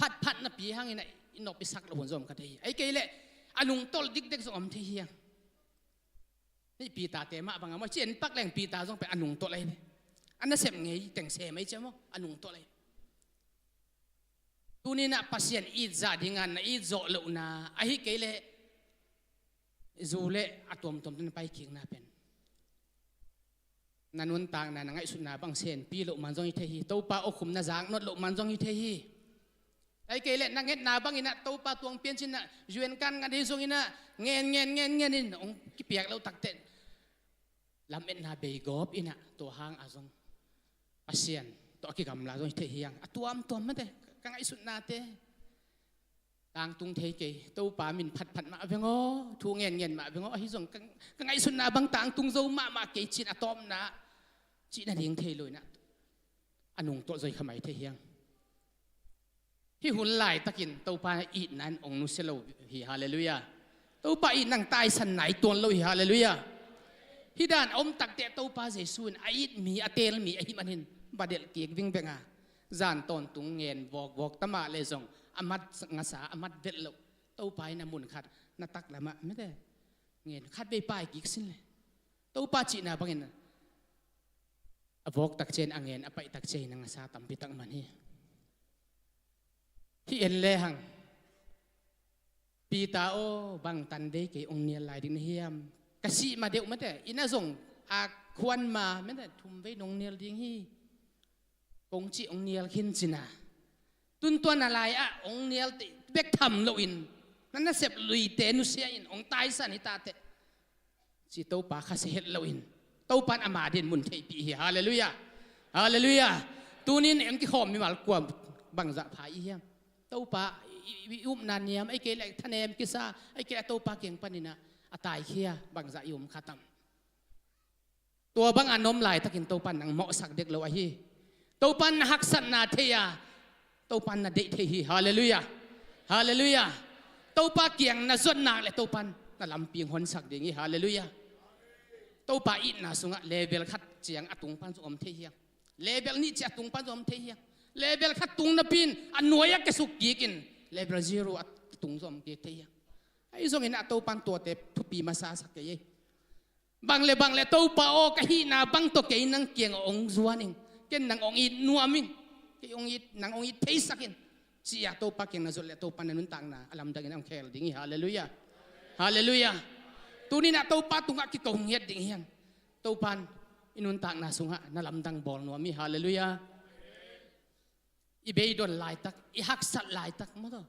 phatphat napi hang ina i nop i sak lo hun zong om kha thei hi. Ahi kei leh a nungtolh dikdek zong om thei hi hang. Hih Peter-te mah bang a maw, ci en pak leng Peter zong pen a nungtolh ahi ve. A nasep ngei teng sem ahi cia maw, a nungtolh ahi. Tuni-in ah Pasian it zah dingin na it zawh lohna, ahi kei leh zu le a tuamtuamte na paikikna pen na nuntakna, na ngaihsutna bang senpi loh man zong hi thei hi. Topa awkhum na zak nop loh man zong hi thei hi. Ahi kei leh na ngetna bangin ah Topa tuang piancil in ah U N card ngat hi zongin ah ngen, ngen, ngen, ngen in hong kipiak loh takteh lametna bei gawp in ah tua hang a zong Pasian tawh a kigamla zong hi thei hi hang. A tuamtuam mate, ka ngaihsutnate. Tangtung thei kei, Topa min phatphat mah veng aw, thu ngen ngen mah veng aw, ahi zong ka, ka ngaihsutna bang tangtung zo mahmah kei cin a tawpna cih nading thei lo in ah a nungtolh zo hi kha mai thei hi hang. Hih hun laitakin Topa itna in hong nusia lo hi, halleluiah. Topa itna in taisan nai tuan lo hi, halleluiah. Hih dan a om takteh Topa Jesu in a it mi, a teel mi ahih manin va delh kik vingveng a, zan tawntung ngen vawkvawk ta mah leh zong a mat ngasa, a mat velh loh. Topa in a mun khat na taklam ah mate, ngen khat vei pai kik sin leh Topa cihna bangin a vawk tak ciang a ngen, a paih tak ciang a ngasa tampi tak man hi. Hih en lehang, Peter aw, bang tan vei kei hong nial lai ding na hiam? Ka sih ma deuh mate, inn ah zong a khuan ma mate, thum vei nong nial ding hi, kong cih hong nial khin cin a, tun tua na lai ah hong nial bek tham loin na nasep luite nusia in hong taisan hi ta teh, ci Topa khasia het loin Topa in ama din mun theihpih hi, halleluiah. Halleluiah. Tunin hong kikhawm mimal kua bangzah pha i hiam? Topa i, i, i upna niam, ahi kei leh thanem kisa, ahi kei leh Topa kiang panin ah a taikhia bangzah i om kha tam? Tua bang a na om laitakin Topa in nang mawhsak dek lo ahi. Topa in na haksatna thei a, Topa in na deih thei hi, halleluiah. Halleluiah. Topa kiang na zuat nak leh Topa in na lampi hong honsak ding hi, halleluiah. Topa itna sungah level khat ciang a tung pan zong om thei hi hang. Level nih ciang a tung pan zong om thei hi hang. Level khat tung napi in a nuai ah kiasuk kik in level zero a tung zong om kik thei hi hang. Ahi zongin ah Topa in tuate thupi masa sak kei hi. Bang le bang le Topa aw, ka hihna bang tawh kei nang kiang ong zuan ing. Ken nang ong it nuam ing. Kei ong it, nang ong it theisak in. Ci-a Topa kiang na zuat le Topa na nuntakna a lamdang in a ong khel ding hi. Halleluiah. Halleluiah. Tuni-in ah Topa tungah kiko ngiat ding hi hang. Topa in i nuntakna sungah na lamdang bawl nuam hi. Halleluiah. I beidon laitak, i haksat laitak maw taw.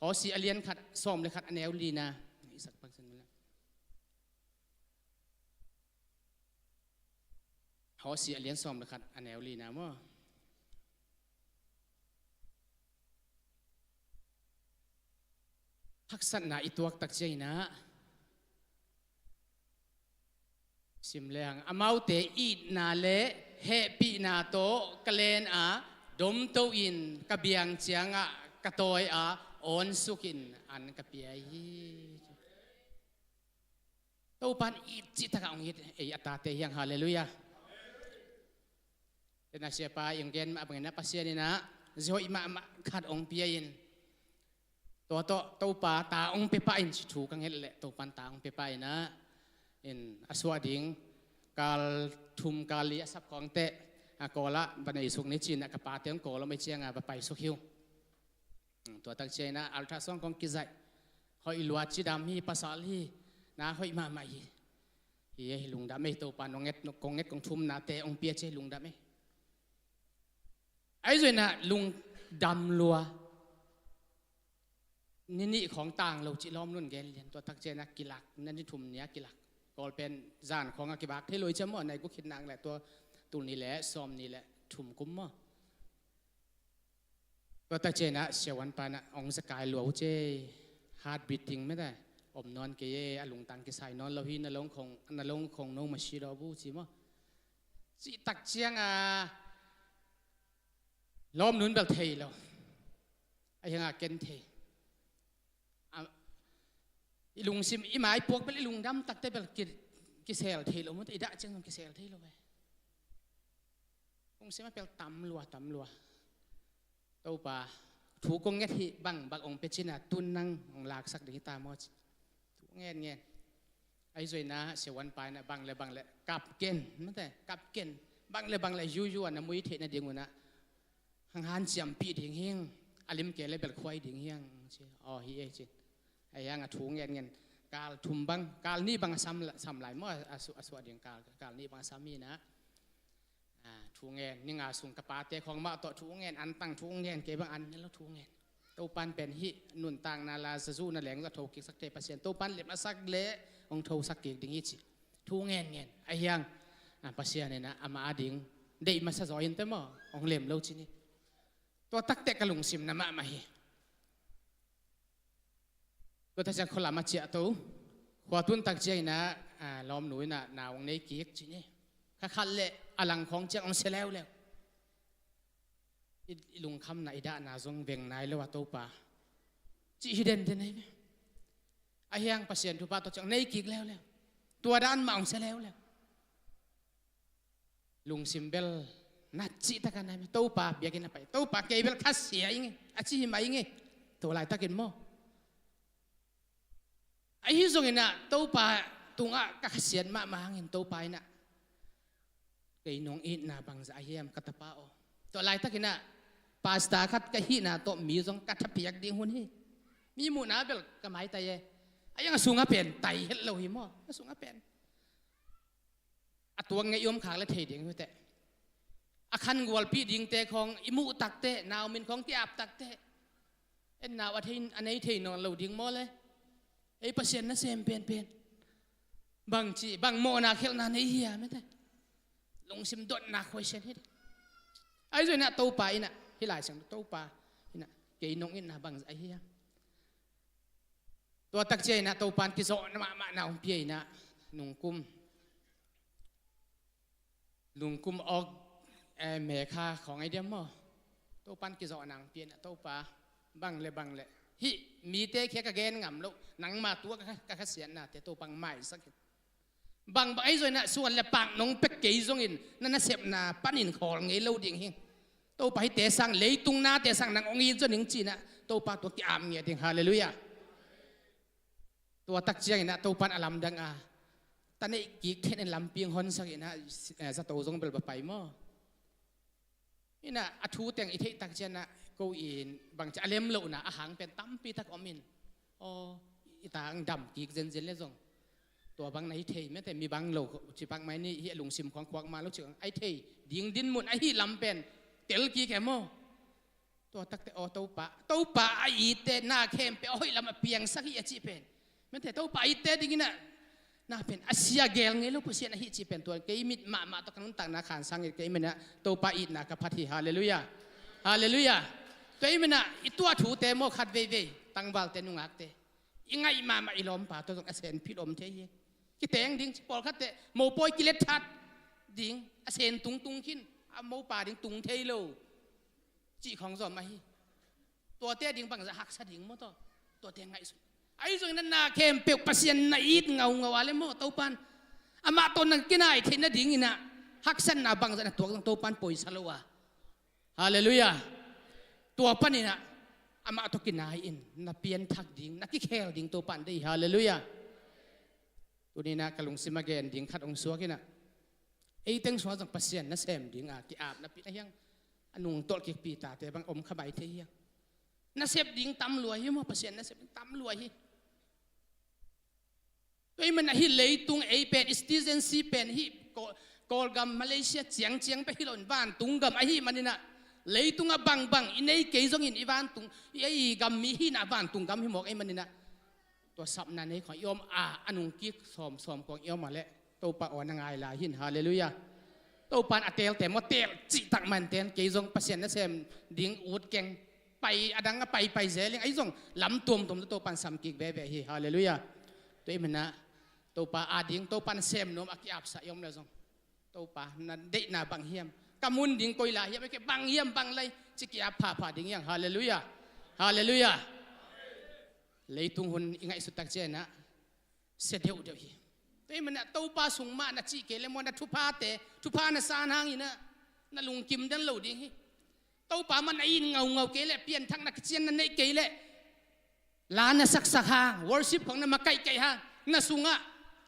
Hosea a lian khat, sawm le khat a neu lina. I sak pak sin mula. Hosea a lian sawm le khat a neu lina maw. Haksatna i tuak tak ciangin ah, sim leng, amaute itna le hehpihna tawh ka len a, domto in ka biang ciangah ka tawi a, awn sukin an ka pia hi. Topa in it cih takah hong it ei a tate hi hang. Halleluiah. Tena siapa i hong gen mah bangin ah Pasian in ah zi hoih mahmah khat hong pia in, tua tawh Topa ta hong pia pah in ci thu ka nget leh Topa in ta hong pia pah in ah, in a suah ding kal thum kal li a sap khawng teh a Kawl ah va neisuk ni ci-in ah ka pate hong call om ei ciangah va paisuk hi ung. Tua tak ciangin ah ultrasound kong kizaih. Hoih lua, cidam hi, pasal hi. Na hoih mahmah hi. Hi ei, lungdam ei, Topa nong nget, kong nget kong thumnate hong pia ci ei, lungdam ei. Ahi zongin ah lungdam lua. Ni nih khawng tang lo cih lawm nun gen lian. Tua tak ciangin ah kilak, na ni thum ni a kilak. Kawl pen zan khawng a kivak thei lo i ciam maw, nai gu khit nang le tua tul ni le sawm ni le thum kum maw. Tua tak ciangin ah siavuanpa in ah hong zakai lua uh ci ei, heart beating mete om nawn kei e, a lungtang kisai nawn lo hi, na lung khong, na lung khong no masi lo bu ci maw. Cih tak ciangah lawmnu in bel thei lo. A hiangah ken thei. A, i lungsim, i mai puak bel i lungdam takte bel ki, kisel thei lo maw, i dah ciang zong kisel thei lo e. Lungsim a pel tam lua, tam lua. Topa, thu kong nget hi, bang bang hong pia cin a, tun nang hong laksak ding hi ta maw ci. Thu ngen ngen. Ahi zongin ah siavuanpa in ah bang le bang le kap ken, mate, kap ken. Bang le bang le yuyu a na mui theih nading un ah hong hanciampih ding hi ing, a lim kei le bel khuai ding hi ing ci. Aw, hi ei ci. A hiangah thu ngen ngen. Kal thum bang, kal nih bang a sam, sam lai maw, a, a su, a suah ding kal, kal nih bang a sam hi in ah. A, thu ngen, ni nga sung ka pate khawng mah tawh thu ngen, an tang thu ngen, kei bang an ngen lo thu ngen. Topa in pen hih nuntakna la zazuhna leng za tho kiksak thei Pasian. Topa in lem a sak le hong thosak kik ding hi ci. Thu ngen ngen. A hiang, a, Pasian in ah amah a ding deih masa zaw in te maw, hong lem lo ci ni. Tua takte ka lungsim na mahmah hi. Tua tak ciang khua lam a ciah to. Khua tun tak ciangin ah, a, lawmnu in ah na hong nei kik ci ni. Kha khat le a lang khawng ciang hong sia leuleu. I, i lungkhamna, i dahna zong veng nai lo a Topa. Cih hi denden ei ve. A hiang Pasian thupha tawh ciang nei kik leuleu. Tua dan mah hong sia leuleu. Lungsim bel nat cih taka nai mah. Topa biakinn a pai. Topa kei bel khasia ing e, a ci hi mah ing e. Tua laitakin maw. Ahi zongin ah Topa tungah ka khasiat mahmah hangin Topa in ah kei nong itna bangzah a hiam ka tapa aw. Tua laitakin ah pastor khat ka hihna tawh mi zong ka thapiak ding hun hi. Mi muhna bel ka maitai e. A hiang a sungah pen tai het lo hi maw. A sungah pen. A tuak ngei i om khak le thei ding hi teh. A khan gualpih dingte khawng i muh takteh, nau min khawng ki ap takteh, en nau a thei, a nei thei nawn lo ding maw le? Ei Pasian nasem penpen. Bang ci, bang mawhna khelhna nei hiam e teh. Lungsim dotna khuaisian hi teh. Ahi zongin ah Topa in ah, hih Lai Siangtho Topa in ah, kei nong itna bang ahi hiam. Tua tak ciangin ah Topa in kizawhna mahmahna hong pia in ah, nungkum, nungkum awk, eh, mekha khawng ahi diam maw? Topa in kizawhna hong pia in ah, Topa, bang le bang le. Hih mite khia ka gen ngam loh, nangma tua ka, ka khasiatnate Topa hong maisak in. Bang bang ahi zongin ah suan le pak nong pek kei zongin na nasepna panin khawl ngei lo ding hi. Topa hihte sang, leitung nate sang nang hong it zaw ning ci-in ah Topa tua ki-ap ngiat ding. Halleluiah. Tua tak ciangin ah Topa in a lamdang a, ta neih kik theihna lampi hong honsak in ah, eh, zato zong bel va pai maw? Inah a thu teng i theih tak ciangin ah ko in bangci a lem lohna a hang pen tampi tak om in. Aw, i tang dam kik zenzen le zong tua bang na hi thei mete, mi bang lo ci pak mai ni hi, a lungsim khuang khuak ma lo ci kang a hi thei ding dinmun ahi lam pen tel kik e maw? Tua takte aw Topa, Topa a itte na khempeuh a hoih lam a piangsak hi a cih pen mete, Topa a itte dingin ah na pen a sia gel ngei lo Pasian ahi cih pen tua kei mit mahmah tawh ka nuntakna khansang hi. Kei min ah Topa itna ka phat hi. Halleluiah. Halleluiah. Kei min ah i tuah thute maw khat veivei tangvalte nungakte i ngaih mahmah i lawmpa tawh zong a sen phit om thei hi. Kiteng ding ci pawlkhatte mopawi kilet that ding, a sen tungtung khin, a mopa ding tung thei lo cih khawng zom ahi. Tuate ding bangzah haksa ding maw tawh? Tuate ngaihsun. Ahi zongin ah na khempeuh Pasian na it ngaungau a le maw Topan amah tawh na kinai theih nadingin ah haksatna bangzah na tuak zong Topan poisa lo a. Halleluiah. Tua panin ah amah tawh kinai in na pianthak ding, na kikhel ding Topan deih. Halleluiah. Tuni-in ah ka lungsim a gen ding khat hong suak in ah, ei teng sungah zong Pasian nasem ding a ki-ap napi na hiang, a nungtolh kikpi tate bang om kha mai thei hiang. Nasep ding tam lua hi maw, Pasian nasep ding tam lua hi. Tua ahih manin ah hih leitung ei pen, i citizenship pen hih Kaw-, Kawlgam Malaysia ciangciang bek hi loin vantung gam ahih manin ah, leitungah bangbang i nei kei zongin i vantung, i, i gam mi hihna vantung gam hi mawk ahih manin ah, tua sapna nei khawng i om a, a nungkik sawmsawm khawng i om a leh Topa aw na ngai lai hi in. Halleluiah. Topa in a teelte maw teel cihtak man teen, kei zong Pasian nasem ding ut keng, pai a dang a paipai zel ing, ahi zong lam tuamtuam tawh Topa in samkik veve hi. Halleluiah. Tua ahih manin ah Topa ading Topa in sem nuam a ki-apsah i om leh zong, Topa na deihna bang hiam, ka mun ding koi lai hiam, bang hiam bang lai ci ki-ap phapha ding hiang. Halleluiah. Halleluiah. Leitung hun i ngaihsut tak ciangin ah sia deuhdeuh hi. Tua ahih manin ah Topa sung mah na cih kei leh maw, na thuphate, thupha na san hangin ah na lungkim den lo ding hi. Topa mah na it ngaungau kei leh, pianthak na kician na neih kei leh, la na saksak hang, worship khawng na makaihkaih hang, na sungah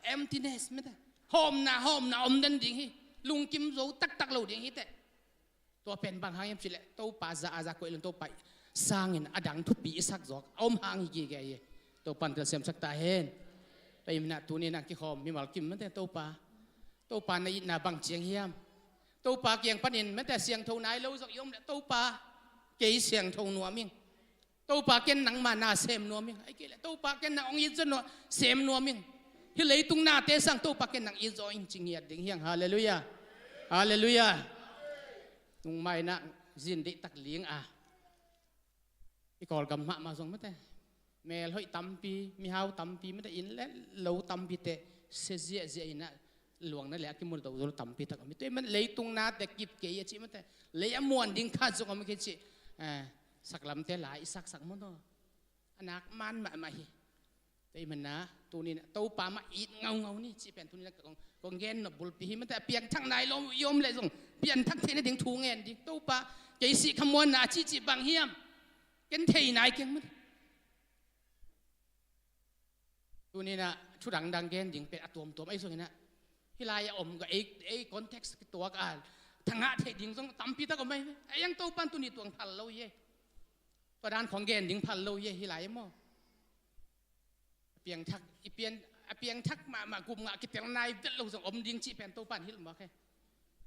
emptiness mete, hawmna, hawmna om den ding hi. Lungkim zo taktak lo ding hi teh. Tua pen bang hang hiam cih leh Topa za a za koih lo in Topa sangin a dang thupi i sak zawk a om hang hi gige hi. Topa in telsiamsak ta hen. Tua ahih manin ah tuni-in ah kikhawm mimal kim mete Topa, Topa na itna bang ciang hiam? Topa kiang panin mete siangtho nai lo zong i om leh Topa kei siangtho nuam ing. Topa ken nangma na sem nuam ing. Ahih kei leh Topa ken nang hong it zaw nuam, sem nuam ing. Hih leitung nate sang Topa ken nang it zaw ing ci ngiat ding hiang. Halleluiah. Halleluiah. Nungmah in ah zin deihtak ling a, i Kawlgam mahmah zong mete, melhoih tampi, mihau tampi mete, inn le lo tampi teh sia ziahziah in ah luang na leh a kimu do zo lo tampi tak om hi. Tua ahih manin leitung nate kip kei a cih mete, lei a muan ding khat zong om kei cih, eh, saklamte la i saksak maw tawh, a nak man mahmah hi. Tua ahih manin ah tuni-in ah Topa mah it ngaungau ni cih pen tuni-in ah kong, kong gen nop bulpi hi mete. A piangthak nai lo i om leh zong pianthak theih nading thu ngen ding. Topa, kei sih khamuanna a cihcih bang hiam? Ken thei nai keng mete. Tuni-in ah thu dangdang gen ding pen a tuamtuam ahi zongin ah, hih lai-ah om ka ei, ei context kituak a thangah theih ding zong tampi tak om ahi ve. Ahi hang Topa in tuni tuang phal lo hi e. Tua dan khawng gen ding phal lo hi e, hih lai-ah maw. A piangthak, i pian, a piangthak mahmah gupngah kitel nai vet lo zong om ding cih pen Topa in hilh mawk hi.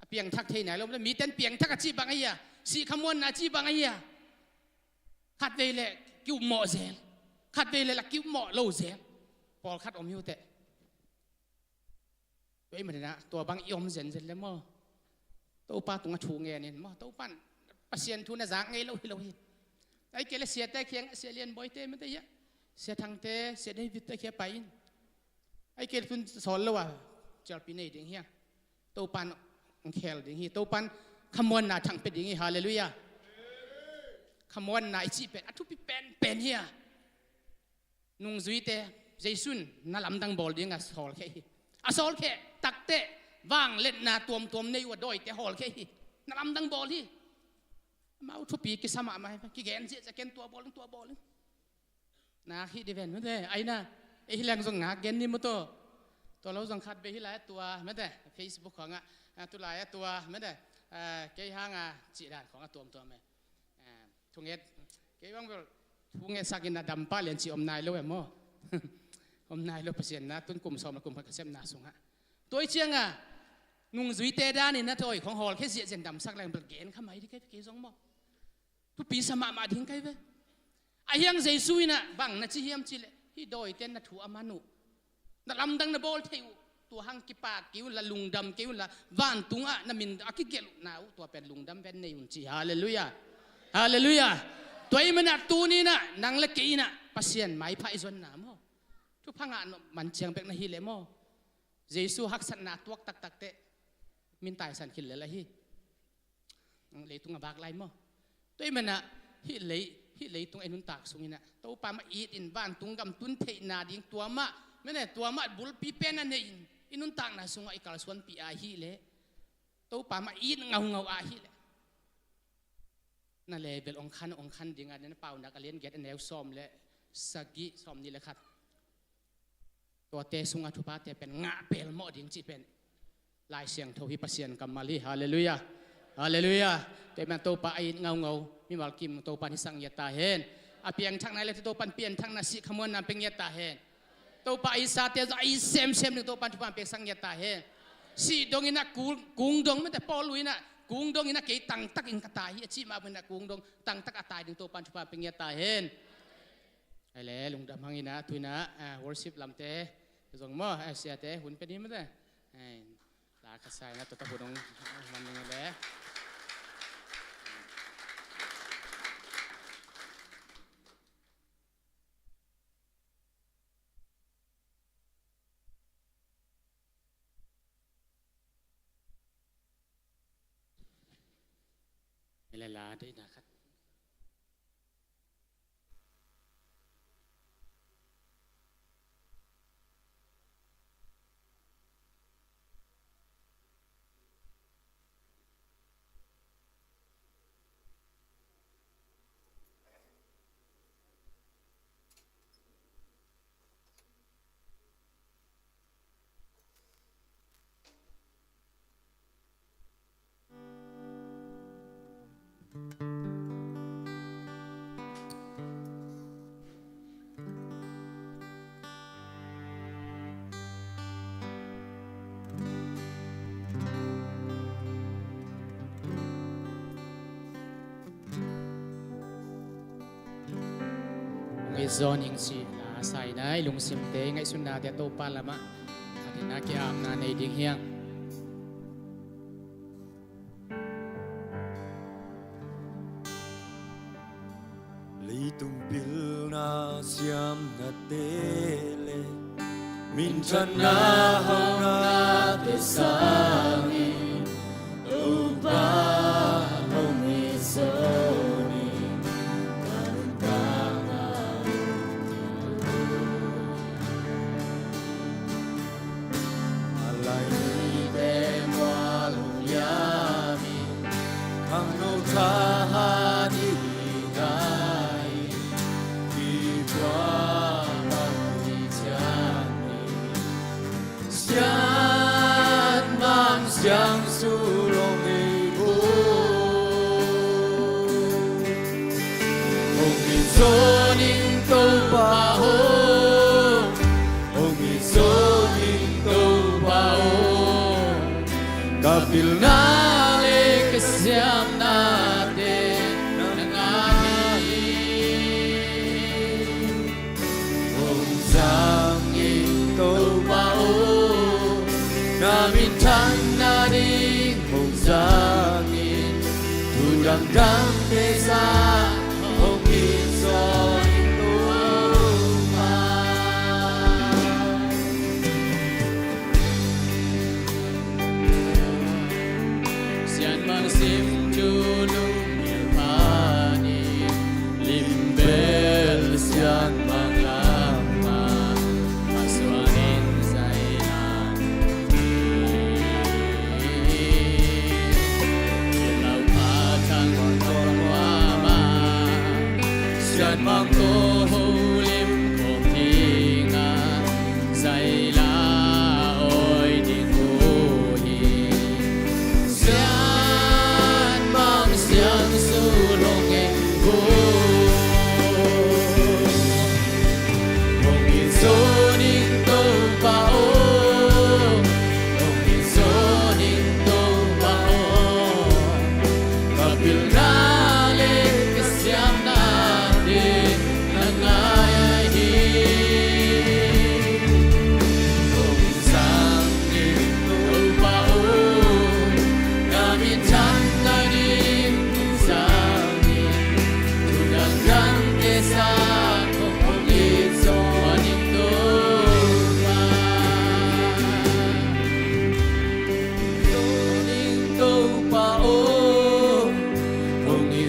A piangthak thei nai lo, mite in piangthak a cih bang ahi a, sih khamuanna a cih bang ahi a, khatvei leh ki-upmawh zel, khatvei leh la ki-upmawh lo zel pawlkhat om hi uh teh. Tua ahih manin ah tua bang i om zenzen leh maw, Topa tungah thu ngen in maw, Topa in Pasian thu na zak ngei lo hi lo hi. Ahih kei leh siate kiang, Sia Lian Bawi te mete hiah, Sia Thang te, Sia David te kiang pai in. Ahih kei leh tun sawl lo a cialpi nei ding hi a, Topa in hong khel ding hi. Topa in khamuanna thang pia ding hi. Halleluiah. Khamuanna i cih pen a thupi penpen hi a, nungzuite Jesu in na lamdang bawl ding a sawlkhia hi. A sawlkhia tak teh vangliatna tuamtuam nei uh a dawite hawlkhia hi. Na lamdang bawl hi. Amau thupi kisa mahmah hi. Kigen ziahziah, ken tua bawl ing, tua bawl ing. Nak hi ding ven mate, aina, ei hi leng zong nak gen ni maw tawh. Tua lo zong khat vei hih lai a tua mete Facebook khawngah, ah, tu lai a tua mete, ah, kei hanga cih dan khawngah tuamtuam e. Ah, thunget, kei bang bel thunget sakin a dam pah lian cih om nai lo e maw? Om nai lo Pasian na tun kum sawm le kum khat ka sepna sungah. Tua i cianga nungzuite danin na tawi khawng hawlkhia ziahziah damsak leng bel gen kha mai dih kei, kei zong maw? Thupi sa mahmah ding kai ve. Ahi hang Jesu inah bang na ci hiam cihleh, hih dawite na thu a man uh, na lamdang na bawl theih uh, tua hang kipak kei unla, lungdam kei unla, vantungah na min a kigelh uh na uh, tua pen lungdam ven nei un ci. Halleluiah. Halleluiah. Tua ahih manah tuninah nang le kei inah Pasian maipha i zonna maw? Thupha ngah man ciang bek na hileh maw? Jesu haksatna tuak taktak teh min taisan khit lel ahi. Leitung a vak lai maw? Tua ahih manah hih lei, hih leitung a i nuntak sunginah Topa mah it in vantung gam tun theihna ding tua mah, mene, tua mah bulpi pen a nei in i nuntakna sungah i kalsuanpih a hileh, Topa mah it ngaungau a hileh, na level ong khan, ong khan dingah na Paunak a lian giat a neu sawm le sagih, sawm nih le khat. Tuate sungah thuphate pen ngah pelmawh ding cih pen Lai Siangtho hi, Pasian kammal hi. Halleluiah. Halleluiah. Tua ahih manin Topa a it ngaungau mimal kim Topa in hisak ngiat ta hen. A piangthakna le Topa in pianthakna, sih khamuanna pia ngiat ta hen. Topa a itsate zong a it semsem ding Topa in thupha piaksak ngiat ta hen. Sih dong inah kung, kung dong, mete, Paul inah kung dong inah kei tangtakin ka tai hi a cih mah banginah kung dong tangtak a tai ding Topa in thupha pia ngiat ta hen. Ai le, lungdam hang inah, tu inah, ah, worship lamte zong maw, ah, siate hun pia ni mete. Ai, la ka sa inah, tua ta hun hong man ding le. Ai le, la deihna khat. Hong it zaw ning cih la sa inah, i lungsimte, i ngaihsutnate Topa lamah a dinah ki-apna nei ding hi hang. Leitung pilna siamnate le minthanna hauhnate sangin Topa hong it zaw ning, ka nuntakna. A lai nite mual hong liamin, khangno thahat i hi dai, i tua bang hi cian ni. Sianmang siangsul hong hi bo, hong hi zaw ning Topa aw, hong hi zaw ning Topa aw. Ka pilna le ka siamnate nang a hi. Hong zang in Topa aw, na minthanna ding hong zang in, thu dangdangte zah hong it zaw ning Topa. Sianmang simthu lungngilh phanin, limbel sianmang lamah a suanin zaina hi. Lau pha thang muamah, sianmang ko holim kawm dingah zaila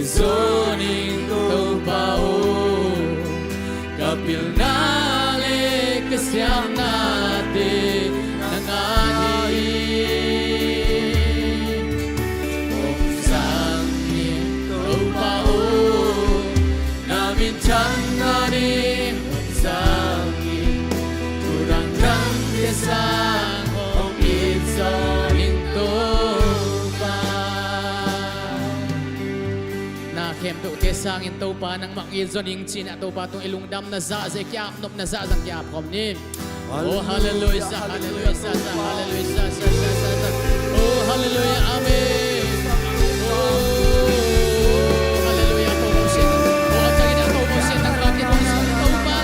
Zo ning Topa aw, ka pilna le ka siamnate nang a hi. Hong zang in Topa aw, na minthanna ding hong zang in, thu dangdangte sang hong it zaw ning Topa. Na khempeuhte sangin Topa nangmah hong it zaw ning ci-in ah Topa tung i lungdamna zahzah, i ki-apnopna zahzah hong ki-ap khawm ni. Oh, halleluiah, halleluiah, halleluiah, halleluiah. Oh, halleluiah, amen. Oh, halleluiah, Topa Pasian. Oh, a ciangin ah Topa Pasian nangmah hong it zaw ning Topa.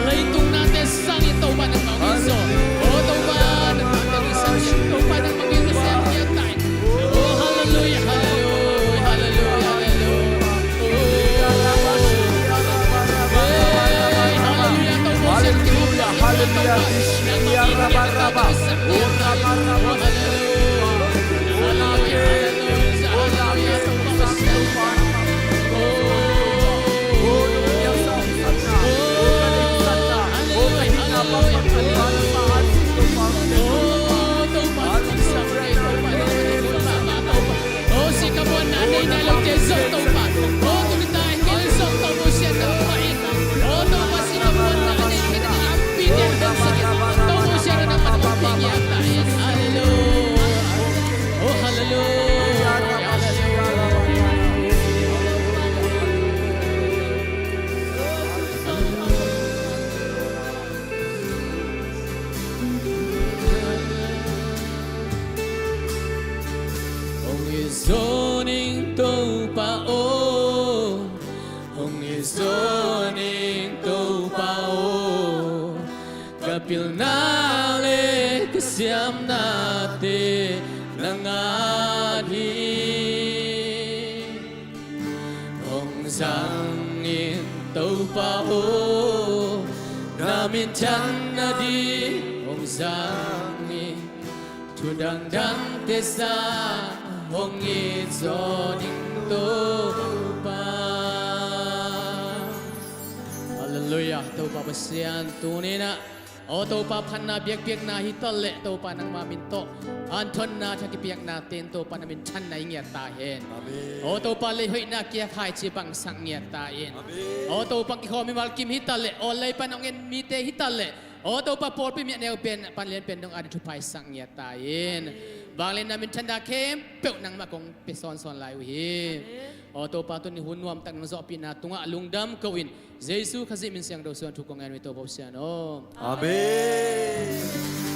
Leitung nate sangin Topa nangmah hong it zaw. Oh, Topa nangmah hong it zaw, Topa nangmah hong it zaw, siam ngiat ta in. Oh, halleluiah, halleluiah, halleluiah, halleluiah. Oh, hey, halleluiah, Topa Pasian. Halleluiah, halleluiah, halleluiah. Hong it zaw ning Topa aw, hong it zaw ning Topa aw, ka pilna le ka siamnate nang a hi. Hong zang in Topa aw, na minthanna ding hong zang in, thu dangdangte sang hong it zaw ning Topa. Halleluiah, Topa Pasian, tuni-in ah aw Topa, phatna biakpiakna hi taleh Topa nangma min tawh hanthotna, tha kipiaknate in Topa na minthanna i ngiat ta hen. Amen. Aw Topa, lei hoihna kia khaici bangsak ngiat ta in. Amen. Aw Topa, kikhawm mimal kim hi taleh aw lei pan hong en mite hi taleh aw Topa, pawlpi mi a neu pen pan lian pen dong a ding thupha i sak ngiat ta in. Amen. Vanglian na minthanna khempeuh nangmah kong pia sawnsawn lai uh hi. Amen. Aw Topa, tuni hun nuamtak nang zawhpihna tungah lungdam ko-in Jesu Khazih min siangtho suang thu kong ngen uh hi Topa Pasian aw. Amen.